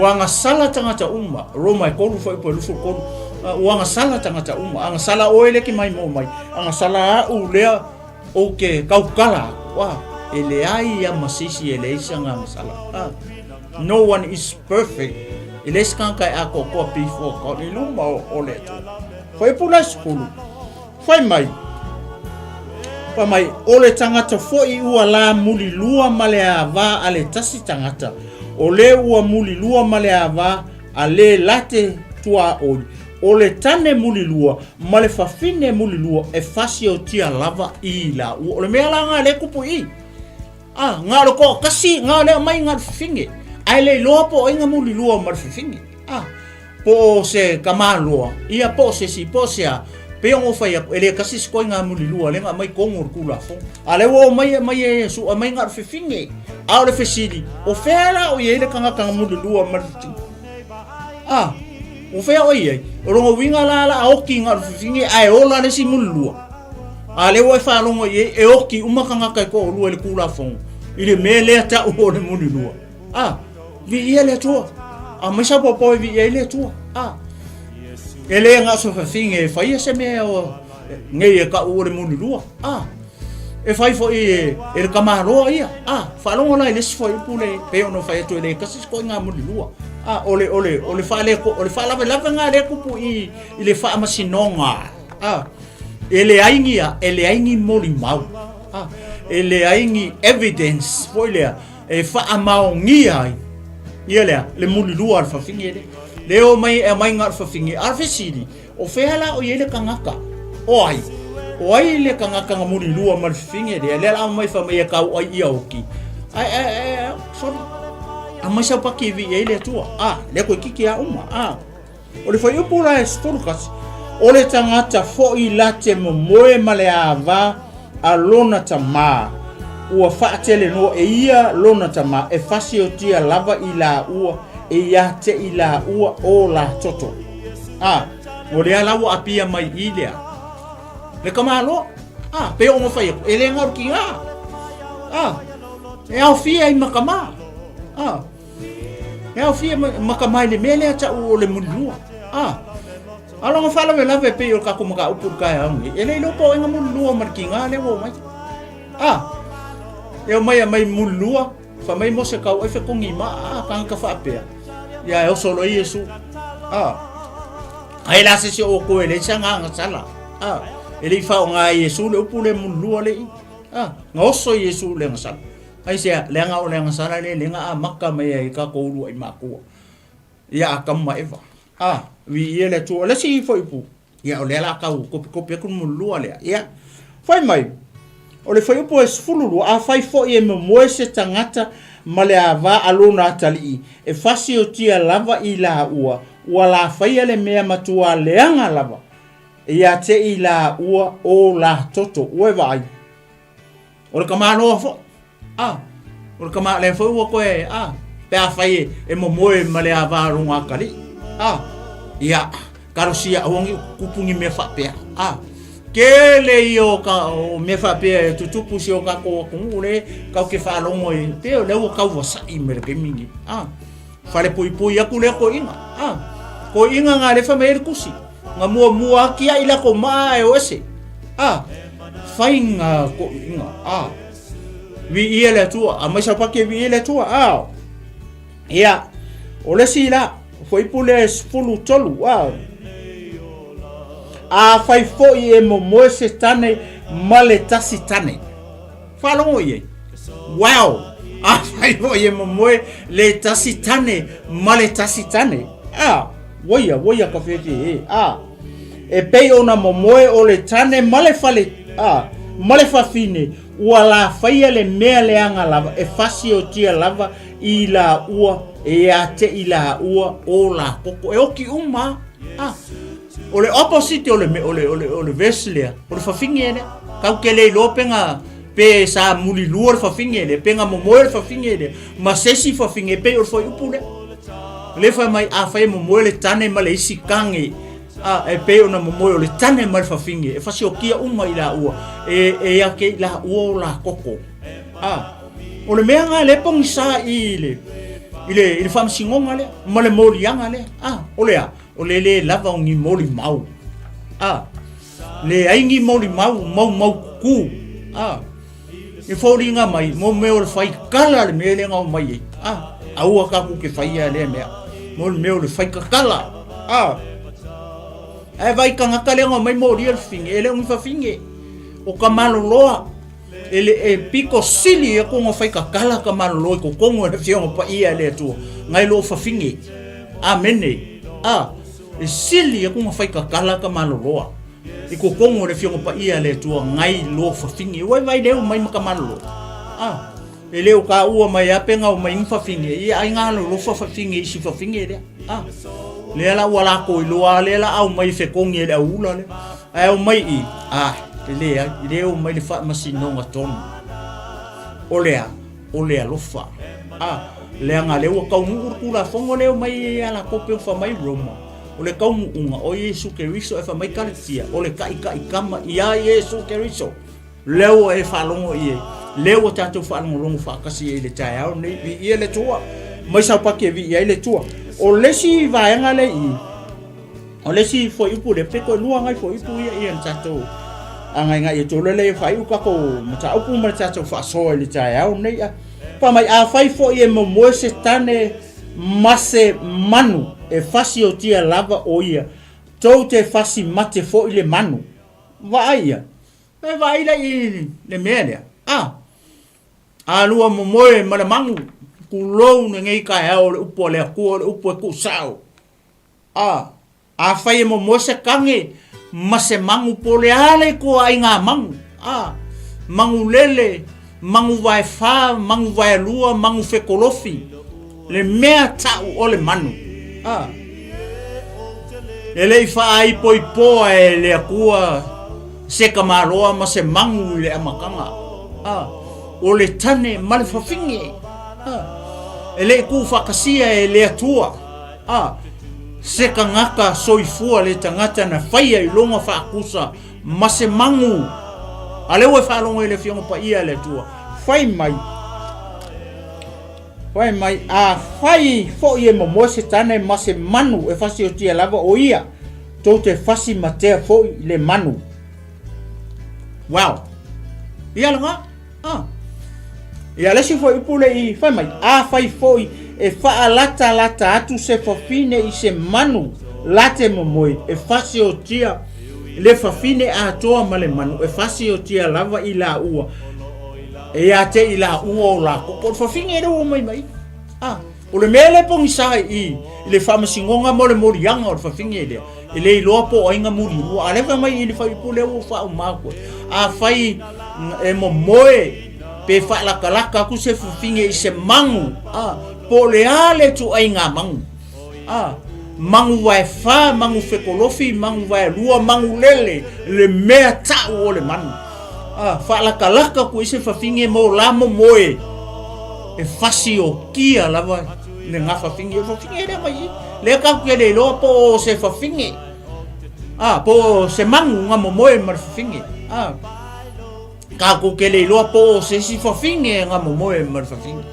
ua agasala tagata uma, Roma e 3 fuaiupu e 23, a, ua agasala tagata uma, agasala oe lea e te maimoa mai, agasala a'u lea ou te tautala atu, a, e leai lava ma se isi e leai sana agasala. A, no one is perfect, e leai se tagata e atoatoa before God, i luma o le Atua. Fuaiupu la e 10, Fai mai, fai mai, o le tagata foi ua la mulilua ma le ava a le tasi tagata, o le ua mulilua ma le ava a le late tuaoi. O le tane mulilua ma le fafine mulilua e fasiotia lava i laua. O le mea la nga le kupu i. A, nga o le toatasi, nga o le aumai nga o le fafine. Ae le iloa po o ai nga mulilua ma le fafine. A, po o se tamaloa, ia po o se isi, po o se a, pei ona ou fai atu, e le tasi se koiga mulilua lea na aumai i totonu o le Tulafono. A o lea ua omai e aumai e Iesu, aumai na o le fefine. A o le fesili, o fea la o i ai le tagata na mulilua ma le fefine? A, o fea o i ai? O lona uiga la la a oti na o le fefine ae ola le isi mulilua. A lea ua e faalogo i ai, e oti uma tagata e toalua i le Tulafono i le mea lea tau o le mulilua. A, viia le Atua. Aumai sau paopao e viia ai le Atua. A, e le na o se fafine e faia se mea o nei e tau o le mulilua. A, e fai foi e, e le tamaloa ia. A, faalogo la i le isi fuaiupu le pei ona fai atu e le tasi se koiga mulilua. A, o le, o le, o le faale, o le faalavelave lena lea e tupu i, i le faamasinoga. A, e leai ni, e leai ni molimau. A, e leai ni evidence foi lea e faamaonia ai ia lea le mulilua a le fafine lea. Le o mai e aumai na o le fafine, a o le fesili, o fea la o i ai le tagata? O ai? O ai le tagata na mulilua ma le fafine lea? Lea la aumai fai mai e tau ai ia oki. Ai, ai, ai, ai, sorry. Aumai sau paki e vii ai le Atua. A, lea toeitiiti a uma. A. O le fuaiupu la e 11, o le tagata foi la te momoe ma le ava a lona tamā, ua faatelenoa e ia lona tamā e fasiotia lava i laua e ia te i laua o la toto. A, o lea la ua apia mai i lea. Le tamāloa. A, pei ona fai atu, e le galo ki ngā. A, e aofia i ma tamā. A, E aofia ma ka mai le mea lea ta'u o le mulilua. A, a lona faalavelave pei o le tatou mataupu i le taeao nei, e le iloa po o ai na mulilua ma le tiga lea ua omai. A, e omai aumai mulilua, fai mai Mose tau ai fetogi ma a tagata faapea, ia e oso loa Iesu. A, ai la se isi o outou e leai se agaga sala. A, e le i faaaoga e Iesu le upu lea mulilua le i. A, na oso Iesu le agasala. Aisea, leaga o le agasala lea lea na amata mai ai i tatou uluai matua, ia Atamu ma Eva. A, viia le Atua. O le isi fuaiupu, ia o lea o le a tau kopikopi atu le mulilua lea. Ia, fai mai, o le fuaiupu e 12, afai foi e momoe se tagata ma le ava a lona atalii, e fasiotia lava i laua, ua lafaia le mea matua leaga lava ia te i laua o la toto. Ua e vaai? O le tamaloa foi. A, o le tama lea foi ua toe, a, pe afai e, e momoe ma le ava lona atalii. A, ia, talosia aua ne i tutupu ni mea faapea. A, tele ia o, ka, o mea faapea e tutupu i si o tatou atunuu le tatou te faalogo ai, pei o lea ua tau vasa'i mai le taimi lenei. A, falepuipui atu lea toeaiina. A, toeaiina na lea e fai mai ai le tusi. Na muamua atia'i latou maa ae o ese. A, faiga toeaiina. A, viia le Atua. Aumai sau paki e viia le Atua. A, ia, o le isi la, fuaiupu lea e 13. A, afai foi e momoe se tane ma le tasi tane. Faalogo i ai. Wow! Afai foi e momoe le tasi tane ma le tasi tane. A, waia, waia ka whewhe e. A, e pei ona momoe o le tane ma le fale, a, ma le fafine, ua la faia le mea leaga lava, e fasiotia lava i la ua, e a te i la ua o la koko. E oki uma, a. O le opposite o le, o le, o le, o le verse lea, o le fafine lea. Kau ke le iloa pega, pe sa mulilua le fafine lea, pega momoe le fafine lea, ma se isi fafine pei o le fuaiupu lea. Le fai mai, afai e momoe le tane ma le isi kage, a, e pei ona momoe o le tane ma le fafine, e fasiokia uma i laua, e, e ia ke i laua o la koko. A, o le mea nga le pogisa i le, i le, i le faamasinoga lea, ma le moliaga lea. A, o le a? O le lē lava o ni molimau. A, leai ni molimau maumaututu. A, e foliga mai mo mea o le fai kala le mea lea na omai ai. A, aua tatou te faia lea mea. Mo le mea o le fai kakala. A, ae vaai tagata lea na omai molia le fafine, e le o ni fafine. O ka maloloa. E le e pito sili ia kona fai kakala ka malolo i totonu e le Afioga Paia e le Atua, ngai loo fafine. Amene. A. E sili aku na fai kakala ka maloloa. I kokongo le fionga paia le Atua ngai lo fafine. Ua vai leu mai ma ka maloloa. Ah, e le o ka ua mai a penga o mai fafine. Ia ai ngā lo lo fafine isi fafine lea. Ah, lea la ua lako i loa lea la au mai fekongi e le au ula lea. Ae o mai i, ah, e le ai, e le o mai le faamasinoga tonu. O le a, o le alofa. A, leaga lea ua taunuu le Tulafono lea o mai ia latou pei ona fai mai Roma, o le taunuuga o Iesu Keriso e fai mai Kaletia, o le taitaikama ia Iesu Keriso. Lea ua e faalogo i ai, lea ua tatou faalogologo faatasi ai i le taeao lenei, viia le Atua, mai saupaki e viia ai le Atua. O le isi vaega lea i i, O le isi fuaiupu lea, pe toelua nai fuaiupu ia ia na tatou agaigai atu ai lea faaiu tatou mataupu ma le tatou faasoa i le taeao nei. A fai mai, afai foi e momoe se tane ma se manu e fasiotia lava o ia, tou te fasi mate foi le manu. Vaai ia, e vaai la i le mea lea. A, a lua momoe ma le manu, tulou lenei taeao o le upu a le Atua, o le upu e tuusao. A, afai e momoe se kage ma se magu po o le a le ituaiga magu, a, magu lele, magu vaefā, magu vaelua, magu fekolofi, le mea ta'u o le manu, a, e le i faaipoipoa e le Atua se tamaloa ma se magu i le amataga, a, o le tane ma le fafine, a, e le i tuufaatasia e le Atua. A, se tagata soifua le tagata na faia i lona faatusa ma se magu. A lea ua e faalogo i le Afioga Paia a le Atua, fai mai, fai mai, afai foi e momoe se tane ma se manu e fasiotia lava o ia, tou te fasi matea foi le manu. Wow! Ia lena. Ah. Ia le isi foi upu le i fai mai, afai foi e faalatalata atu se fafine i se manu la te momoe, e fasiotia le fafine atoa ma le manu, e fasiotia lava i laua, e ia te i laua o latou. Po o le fafine lea ua omai mai. Ah. O le mea lea e pogisa i i le faamasinoga mo le moliaga o le fafine lea, e le iloa po o ai na mulilua. A lea fai mai i le faaiupu lea ua faauma atu ai, afai e momoe pe faalatalata atu se fafine i se magu, a, po o le a le ituaiga magu, a, magu vaefā, magu fekolofi, magu vaelua, magu lele, le mea ta'u o le manu. A, faalatalata atu ai se fafine mo la momoe e fasiokia lava lena fafine. O le fafine lea mai i. Lea tatou te le iloa po o se fafine, a, po o se manu na momoe ma le fafine. A, tatou te le iloa po o se isi fafine na momoe ma le fafine.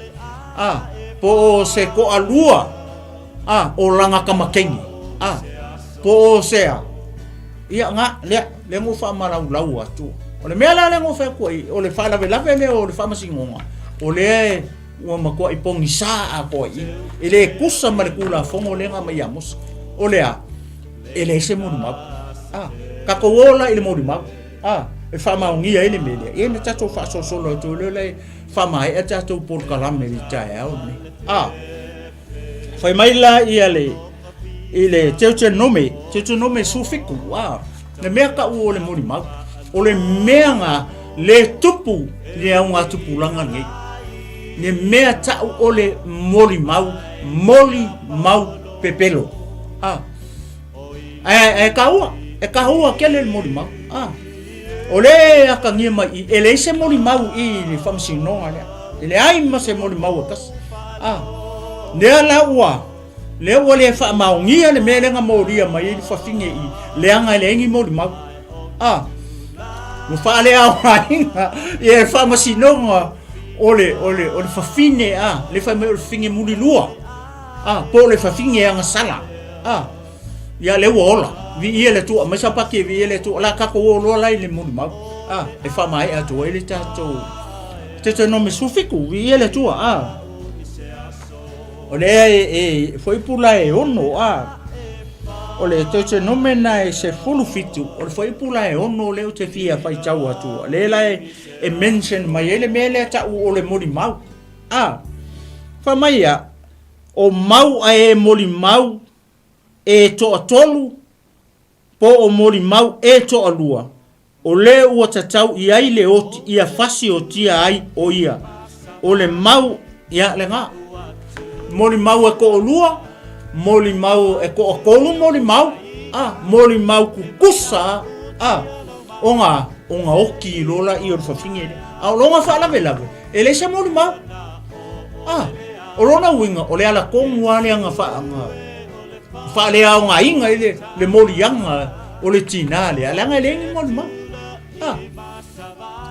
A, po o se toalua, a, o lana tamateine. A, po o se a. Ia, na, lea, lea na ou faamalaulau atu. O le mea la lea na ou fai atu ai, o le faalavelave lea o le faamasinoga, o lea e, ua matuai pogisa atoa i i. E le tusa ma le Tulafono lea na aumai ia Mose. O le a? E leai se molimau. A, tatou o la i le molimau, a, e faamaonia ai le mea lea. Ia na tatou faasolosolo atu ai lea la e faamaea tatou polokalame i le taeao lenei. A, Fai mai la ia le i le Deuteronome, Deuteronome 17, a, le mea ta'u o le molimau, o le mea na le tupu i le augatupulaga nei. Le mea ta'u o le molimau, molimau pepelo. A, ae, ae taua, e taua tele le molimau. A, o le atagia mai i, e leai se molimau i le faamasinoga lea. E leai ma se molimau e tasi. A, lea la ua, lea ua le faamaonia le mea lea na molia mai ai le fafine i, leaga e leai ni molimau. A, ua faaleaogaina ia le faamasinoga o le, o le, o le fafine, a, le fai mai o le fafine mulilua, a, po o le fafine agasala, a, Ia lea ua ola. Viia le Atua. Aumai sapati e viia le Atua. O le a tatou o loa la i le molimau. A, e faamaea atu ai le tatou Deuteronome 17. Viia le Atua. A, o lea e, e fuaiupu la e ono. A, o le Deuteronome na e 17. O le fuaiupu la e ono lea ou te fia faitau atu. Lea la e, e mention mai ai le mea lea ta'u o le molimau. A, fai mai ia, o mau a e molimau. e toatolu po o molimau e toalua, o le ua tatau i ai le oti ia fasiotia ai o ia, o le mau, ia lena, molimau e toalua, molimau e toatolu molimau, a, molimau tutusa, a, ona, ona oti loa laia o le fafine lea. A o lona faalavelave, e leai se molimau. A, o lona uiga, o le ala tonu lava lea na faa, na faaleaogaina ai le, le moliaga o le tinā lea, leaga e leai ni molimau. A,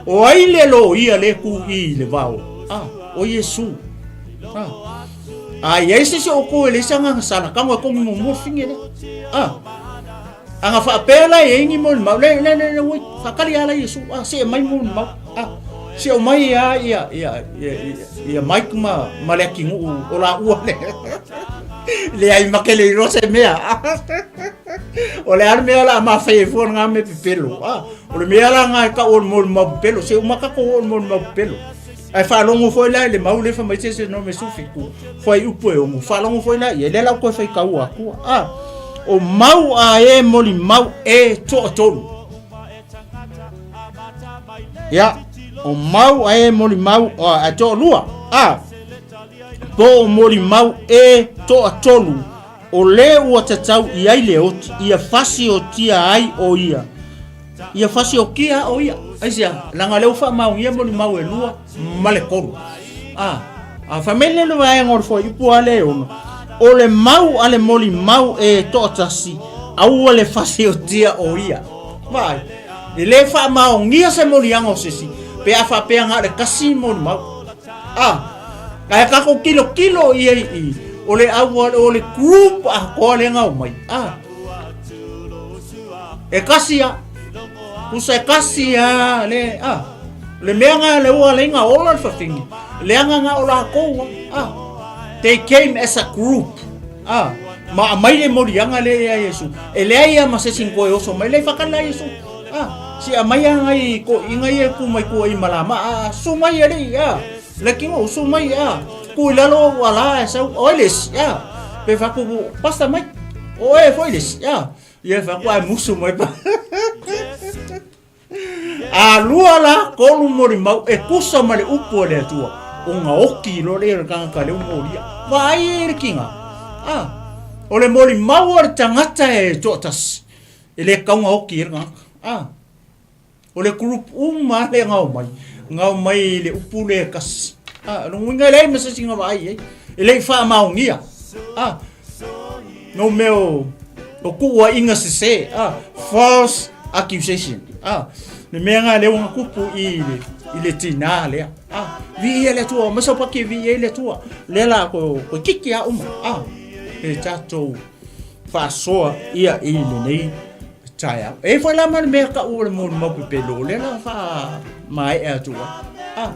o ai le loia lea e tu i i le vao? A, o Iesu. A, a i ai se isi o outou e leai se agaga sala, tago e togi muamua le fine lea. A, a na faapea la e i ai ni molimau, le, le, le, le, ua faatali lava la Iesu, a, see mai molimau. A, see mai lava ia, ia, ia, ia, ia Mike ma, ma le atinuu o laua le. Leai ma ke le iloa se mea. O le a le mea o le a mafai ai fua lena mea pepelo. Ah, o le mea la lena e tau o le molimau pepelo. Se uma tatou o le molimau pepelo. Ae faalogo foi la i le mau lea fai mai se se no me 17, fuaiupu e 6. Faalogo foi la i ai, lea la ua toe faitau atu. Ah, o mau a e molimau e toatolu. Ia, o mau a e molimau a toalua. Ah, po o molimau e toatolu o le ua tatau i ai le oti ia fasiotia ai o ia. Ia fasiokia o ia. Aisea, leaga o lea ua faamaonia molimau e lua ma le tolu. A, a fai mai le le vaega o le fuaiupu lava lea e ono, o le mau a le molimau e toatasi, aua le fasiotia o ia. Vaai, e le faamaonia se moliaga o se isi, pe a faapea na o le tasi molimau. A, ae tatou tilotilo i ai i, o le au, o le group atoa lea na omai. A, e kasi a, pusa e kasi a, le, a, le mea nga le ua le nga ola le fafine, leaga nga o lakou a, a, they came as a group. A, ma aumai le moliaga lea ia Iesu, e leai lava ma se isi na toe oso mai, le whakale la Iesu. A, si aumai lava ngai toeaiina ia e tu mai tua i malama, a, susu mai alii, a, le tino, susu mai, a, tu i lalo ou ala ae sau, o ai le isi, a, pe fai atu, Pastor Mike, o oe foi le isi, a, ia fai atu ae musu mai pa. A lua la tolu molimau e tusa ma le upu a le Atua, ona oti loa lea o le tagata lea ua molia. Vaai e le tiga. A, o le molimau a le tagata e toatasi, e le tatau ona oti ai le tagata. A, o le group uma lava lea na omai, na omai i le upu lea e tasi. A, o lona uiga e leai ma se isi na vaai i ai, e le i faamaonia. A, no mea o, o tuuaiga sese, a, false accusation, a, le mea lena lea ua na tupu i le, i le tinā lea, a, viia le Atua, ma sau paki e viia ai le Atua, lea la ko, ko kiki a uma, a, e tatou faasoa ia i lenei taeao. E i ai foi la ma le mea tau o le molimau pepelo, lea la faamaea atu ai. A,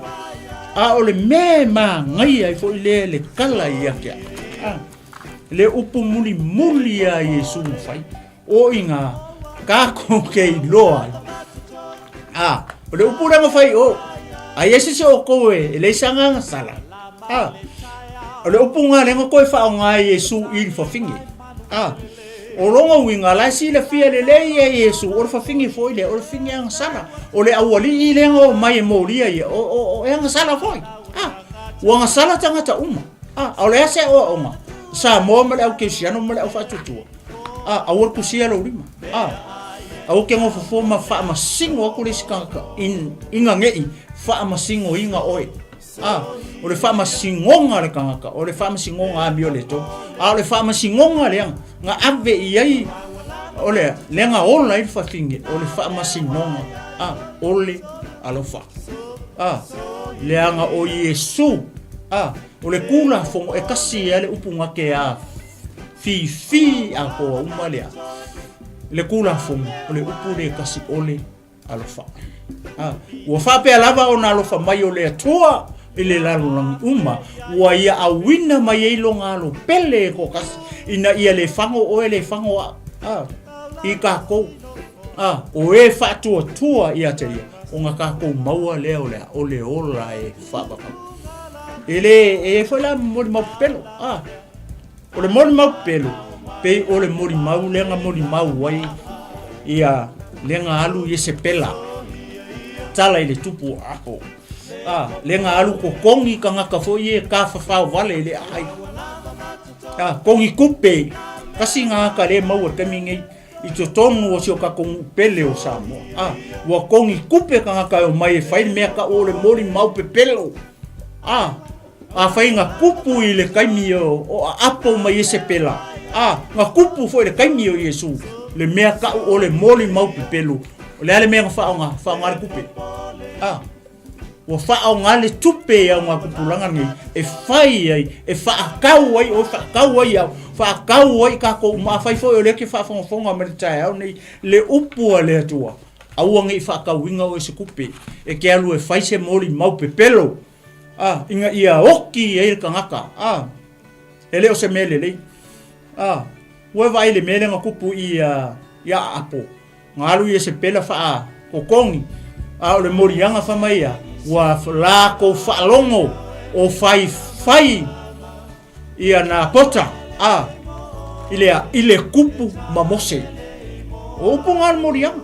a o le mea e manaia ai foi lea le tala ia te au. A, le upu mulimuli a Iesu na fai, o i ngā kākou ke iloa ai. A, o le upu lea na fai o, a i ai se isi o outou e, e leai se agaga sala. A, o le upu ngā lea na toe faaaoga e Iesu i le fafine. A, o lona uiga, la e silafia lelei e Iesu, o le fafine foi lea, o le fafine agasala. O le aualii lea na omai e molia ia, o, o, o e agasala foi. A, ua agasala tagata uma. A, a o le a se aoaoga? Samoa ma le au kerisiano ma le au faatuatua. A, aua le tusia lou lima. A, aua ke nofofoa ma faamasino atu le isi tagata in, ina nei faamasinoina oe. A, o le faamasinoga a le tagata, o le faamasinoga amio le tolu. A o le faamasinoga lea na ave i ai, o le lea na ola ai le fafine, o le faamasinoga, a, o le alofa. A, leaga o Iesu, a, o le Tulafono e tasi ai le upu na te a fifi atoa uma lea. Le Tulafono, o le upu lea e tasi o le alofa. A, ua faapea lava ona alofa mai o le Atua i le lalolagi uma, ua ia auina mai ai lona alo pele e toatasi, ina ia le fago oe le fago au, a, i takou, a, o e faatuatua ia te ia, ona takou maua lea o le a, o le ola e faavavau. E le, e foi la molimau pepelo, a, o le molimau pepelo, Pei o le molimau lea na molimau ai ia lea na alu Iesepela tala i le tupu o Apo. A, lea na alu kokogi tagata foi ia e tafafao vale i le aai. A, kogi kupe, tasi gagata lea e maua i le taimi lenei i totonu o si o tatou nuu pele o Samoa. A, ua kogi kupe tagata e omai e fai le mea tau o le molimau pepelo. A, Afai na kupu i le taimi o Aapo ma Iesepela, a, na kupu foi i le taimi o Iesu, le mea tau o le molimau pepelo, o le a le mea na faaaoga? Faaaoga le tupe. A, ua faaaoga le tupe i augatupulaga nei e fai ai, e faatau ai oe, faatau ai au, faatau ai tatou uma. Afai foi o lea e te faafogafoga mai i le taeao nei, le upu a le Atua, aua ne i faatauina oe i se tupe, e te alu e fai se molimau pepelo. A, ina ia oki ai le tagata, a, e le o se mea lelei. A, ua e vaai i le mea lea na tupu i ia Aapo, na alu Iesepela faakokogi, a o le moliaga fai mai ia, ua latou faalogo o faifai ia Napota, a, i le a, i le kupu ma Mose. O upu na o le moliaga.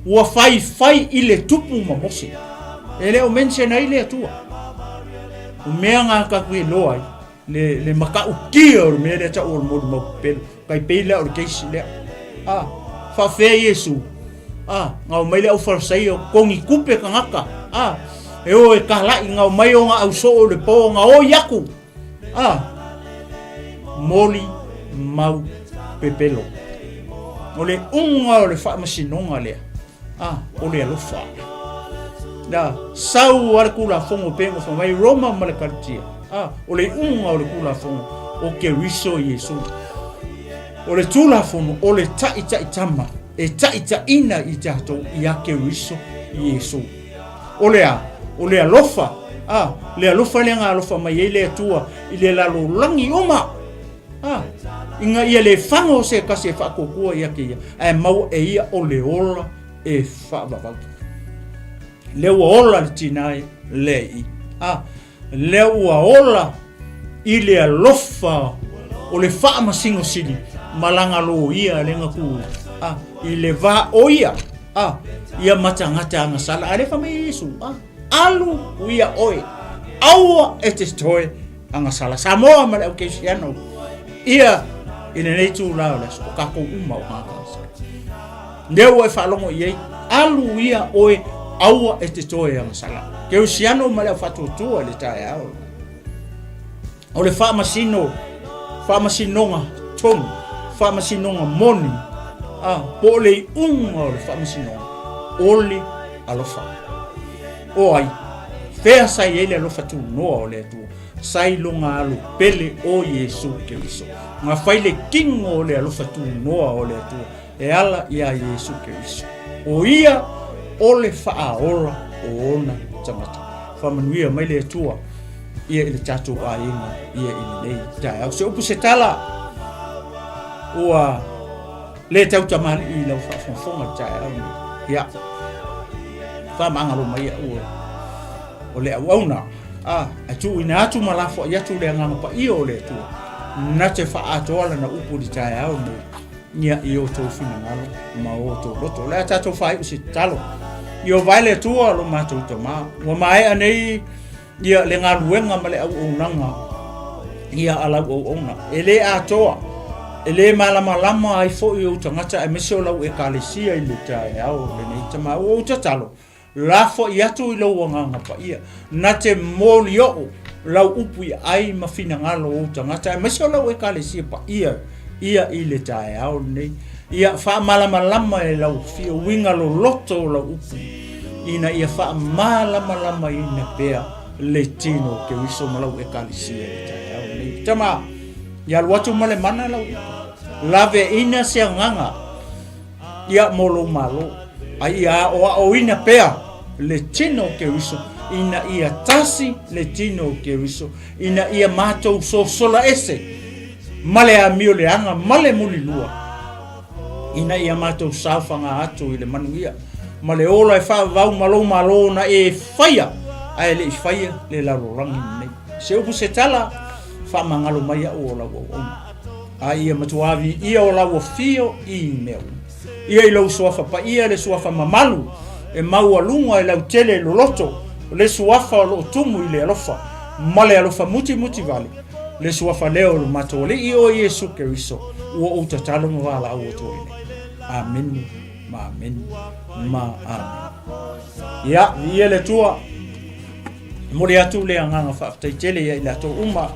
Ua faifai i le tupu ma Mose. E le o mention ai le Atua. O mea na tatou iloa ai, le, le matautia o le mea lea tau o le molimau pepelo. Tai pei lea o le case lea. A, faafea Iesu. A, na omai le aufalasaio, kogi kupe tagata. A, e o e kalai, na omai ona ausoo i le po, na oi aku. A, moli mau pepelo. O le uga o le faamasinoga lea, a, o le alofa. Na, sau a le Tulafono pei ona fai mai Roma ma le Kalitia. A, o le iuga o le Tulafono o Keriso Iesu. O le Tulafono o le taʻitaʻitama e taʻitaʻina i tatou iā Keriso Iesu. O le a? O le alofa. A, le alofa lea na alofa mai ai le Atua i le lalolagi uma. A, ina ia le faga o se tasi e faatuatua ia te ia, ae maua e ia o le ola e faavavau. Lea ua ola le tinā lea i i. A, lea ua ola i le alofa o le Faamasino Sili ma lana loia lea na tu a, i le va o ia a, ia ma tagata agasala. A lea fai mai Iesu, a, alu ia oe, aua e te toe agasala. Samoa ma le au Kerisiano, ia i lenei itula o le aso, o tatou uma o tagata agasala. Lea ua e faalogo i ai, alu ia oe, aua e te toe agasala. Kerisiano ma le au faatuatua i le taeao. O le faamasino, faamasinoga tonu, faamasinoga moni, a, po o le iuga o le faamasinoga, o le alofa. O ai, fea sa i ai le alofa tunoa o le Atua? Sa i lona alo pele o Iesu Keriso. Na fai le kino o le alofa tunoa o le Atua e ala iā Iesu Keriso. O ia o le faaola o ona tagata. Faamanuia mai le Atua ia i le tatou aiga ia i lenei taeao. Se upu se tala ua le tautamalii i lau faafogafoga i le taeao lenei. Ia, faamagalo mai au o le auauna. A, ae tuuina atu ma lafoai atu le Agaga Paia o le Atua, na te faaatoa lana upu i le taeao lenei. Ia i outou finagalo ma outou loto. O le a tatou faaiu se tatalo. Ieova e le Atua lo matou Tama, ua maea nei ia le galuega ma le auaunaga ia a lau auauna. E le atoa, e le malamalama ai foi ou tagata aemaise o lau Ekalesia i le taeao lenei. Tama, ua ou tatalo, Lafoai atu i lou Agaga Paia, na te molioo lau upu i ai ma finagalo o ou tagata, aemaise o lau Ekalesia paia ia i le taeao lenei. Ia faamalamalama e lau fia uiga loloto o lau upu, ina ia faamalamalamaina pea le tino o Keriso ma lau Ekalesia i le taeao lenei. Tama, ia alu atu ma le mana lau upu, laveina se agaga Ia mo lou malo, a ia aʻoaʻoina pea le tino o Keriso, ina ia tasi le tino o Keriso, ina ia matou sosola ese ma le amio leaga ma le mulilua, ina ia matou saofaga atu i le manuia ma le ola e faavavau ma lou malo na e faia ae le i faia le lalolagi lenei. Se upu se tala, faamagalo mai au o lau auauna. A ia matuā viia o lau afio i mea uma. Ia i lou suafa paia le suafa mamalu e maualuga e lautele loloto, le suafa o loo tumu i le alofa ma le alofa mutimuti vale, le suafa lea o lo matou Alii o Iesu Keriso, ua ou tatalo ma valaau atu ai nei. Amene ma amene ma amene. Ia, viia le Atua. E momoli atu le agaga faafetai tele ia i latou uma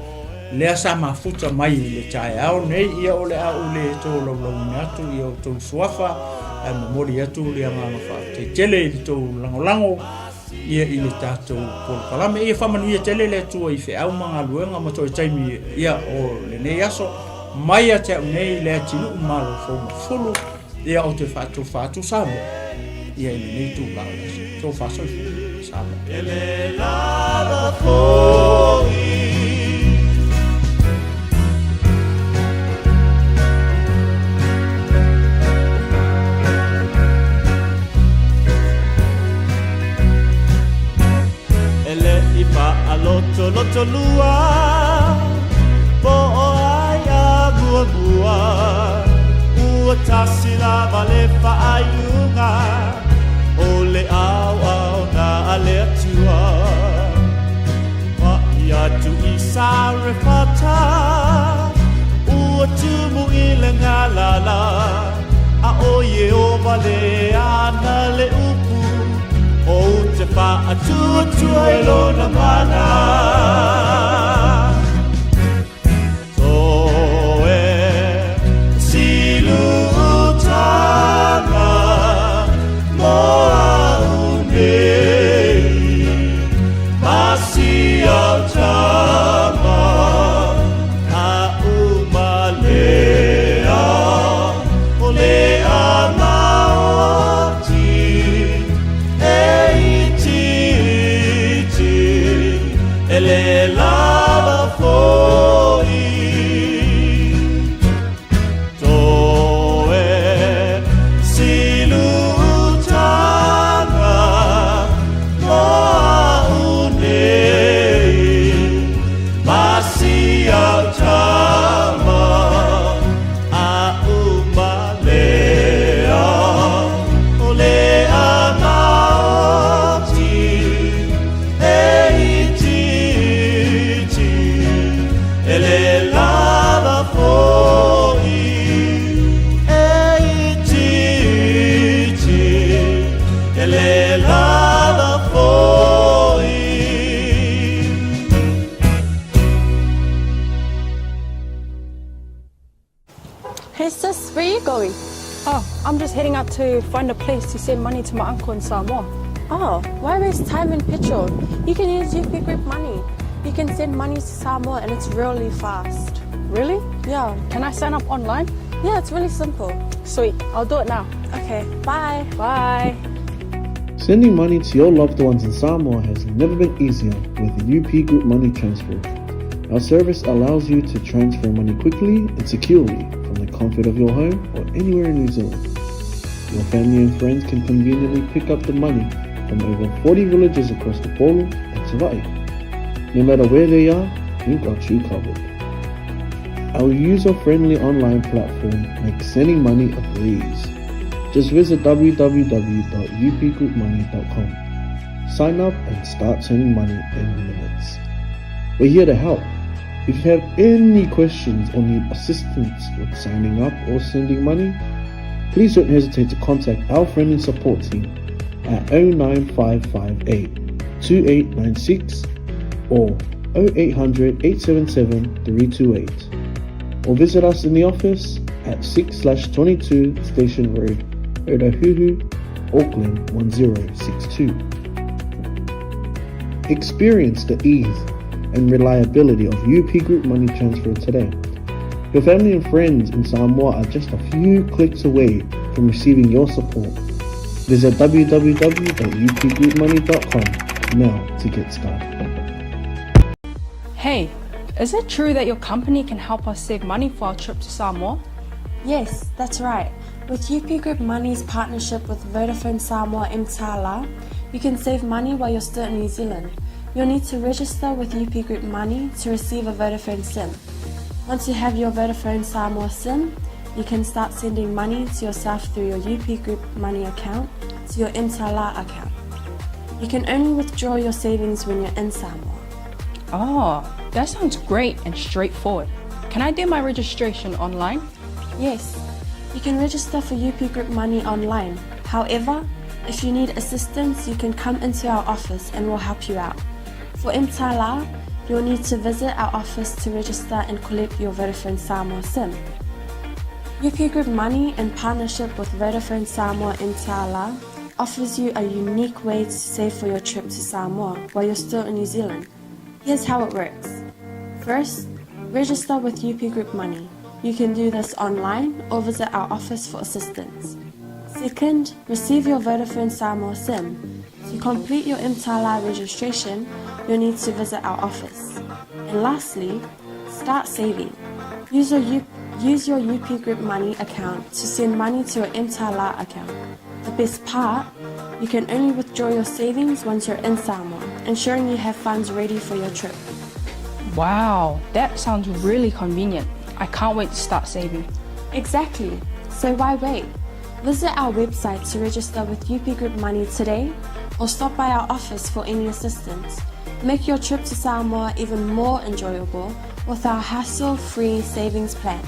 lea sa mafuta mai i le taeao nei, ia o le a ou le tolaulauina atu i outou suafa, ae momoli atu le agaga faafetai tele i le tou lagolago ia i le tatou polokalame. Ia faamanuia tele le Atua i feau ma galuega ma toe taimi ia o lenei aso mai ia te au nei le atinuu Malo Fou Mafulu. Ia ou te faatofa atu Samoa ia i lenei itula o le aso. Tofa soifua Samoa. E le lava foi. E le i faalotoloto lua po o ai a muamua Ua tasi lava le faaiuga o le aoao na a le Atua Paʻi atu i Sarefata Ua tumu i le galala A ʻo Iēhova le ana le upu Ou te faatuatua i lona mana Toe silutaga mo au nei Ma si au tama a umalea O le amaoti e itiiti E le lava foi Toe silutaga mo au nei Ma si au tama a umalea O le amaoti E itiiti e le lava foi E itiiti e le lava foi. Hey sis, where you going? Oh, I'm just heading out to find a place to send money to my uncle in Samoa. Oh, why waste time and petrol? You can use UP Group Money. You can send money to Samoa and it's really fast. Really? Yeah. Can I sign up online? Yeah, it's really simple. Sweet, I'll do it now. Okay, bye. Bye. Sending money to your loved ones in Samoa has never been easier with UP Group Money Transfer. Our service allows you to transfer money quickly and securely from the comfort of your home or anywhere in New Zealand. Your family and friends can conveniently pick up the money from over 40 villages across the Upolu and Savaii. No matter where they are, we've got you covered. Our user-friendly online platform makes sending money a breeze. Just visit www.upgroupmoney.com. Sign up and start sending money in minutes. We're here to help. If you have any questions or need assistance with signing up or sending money, please don't hesitate to contact our friendly support team at 09558 2896 or 0800 877 328 or visit us in the office at 6/22 Station Road, Otahuhu, Auckland 1062. Experience the ease and reliability of UP Group Money Transfer today. Your family and friends in Samoa are just a few clicks away from receiving your support. Visit www.upgroupmoney.com now to get started. Hey, is it true that your company can help us save money for our trip to Samoa? Yes, that's right. With UP Group Money's partnership with Vodafone Samoa Mtala, you can save money while you're still in New Zealand. You'll need to register with UP Group Money to receive a Vodafone SIM. Once you have your Vodafone Samoa SIM, you can start sending money to yourself through your UP Group Money account to your Mtala account. You can only withdraw your savings when you're in Samoa. Oh, that sounds great and straightforward. Can I do my registration online? Yes, you can register for UP Group Money online. However, if you need assistance, you can come into our office and we'll help you out. For Mtala, you'll need to visit our office to register and collect your Vodafone Samoa SIM. UP Group Money, in partnership with Vodafone Samoa Mtala, offers you a unique way to save for your trip to Samoa while you're still in New Zealand. Here's how it works. First, register with UP Group Money. You can do this online or visit our office for assistance. Second, receive your Vodafone Samoa SIM. To complete your Mtala registration, you'll need to visit our office. And lastly, start saving. Use your, U- use your UP Group Money account to send money to your Mtala account. The best part, you can only withdraw your savings once you're in Samoa, ensuring you have funds ready for your trip. Wow, that sounds really convenient. I can't wait to start saving. Exactly. So why wait? Visit our website to register with UP Group Money today or stop by our office for any assistance. Make your trip to Samoa even more enjoyable with our hassle free savings plan.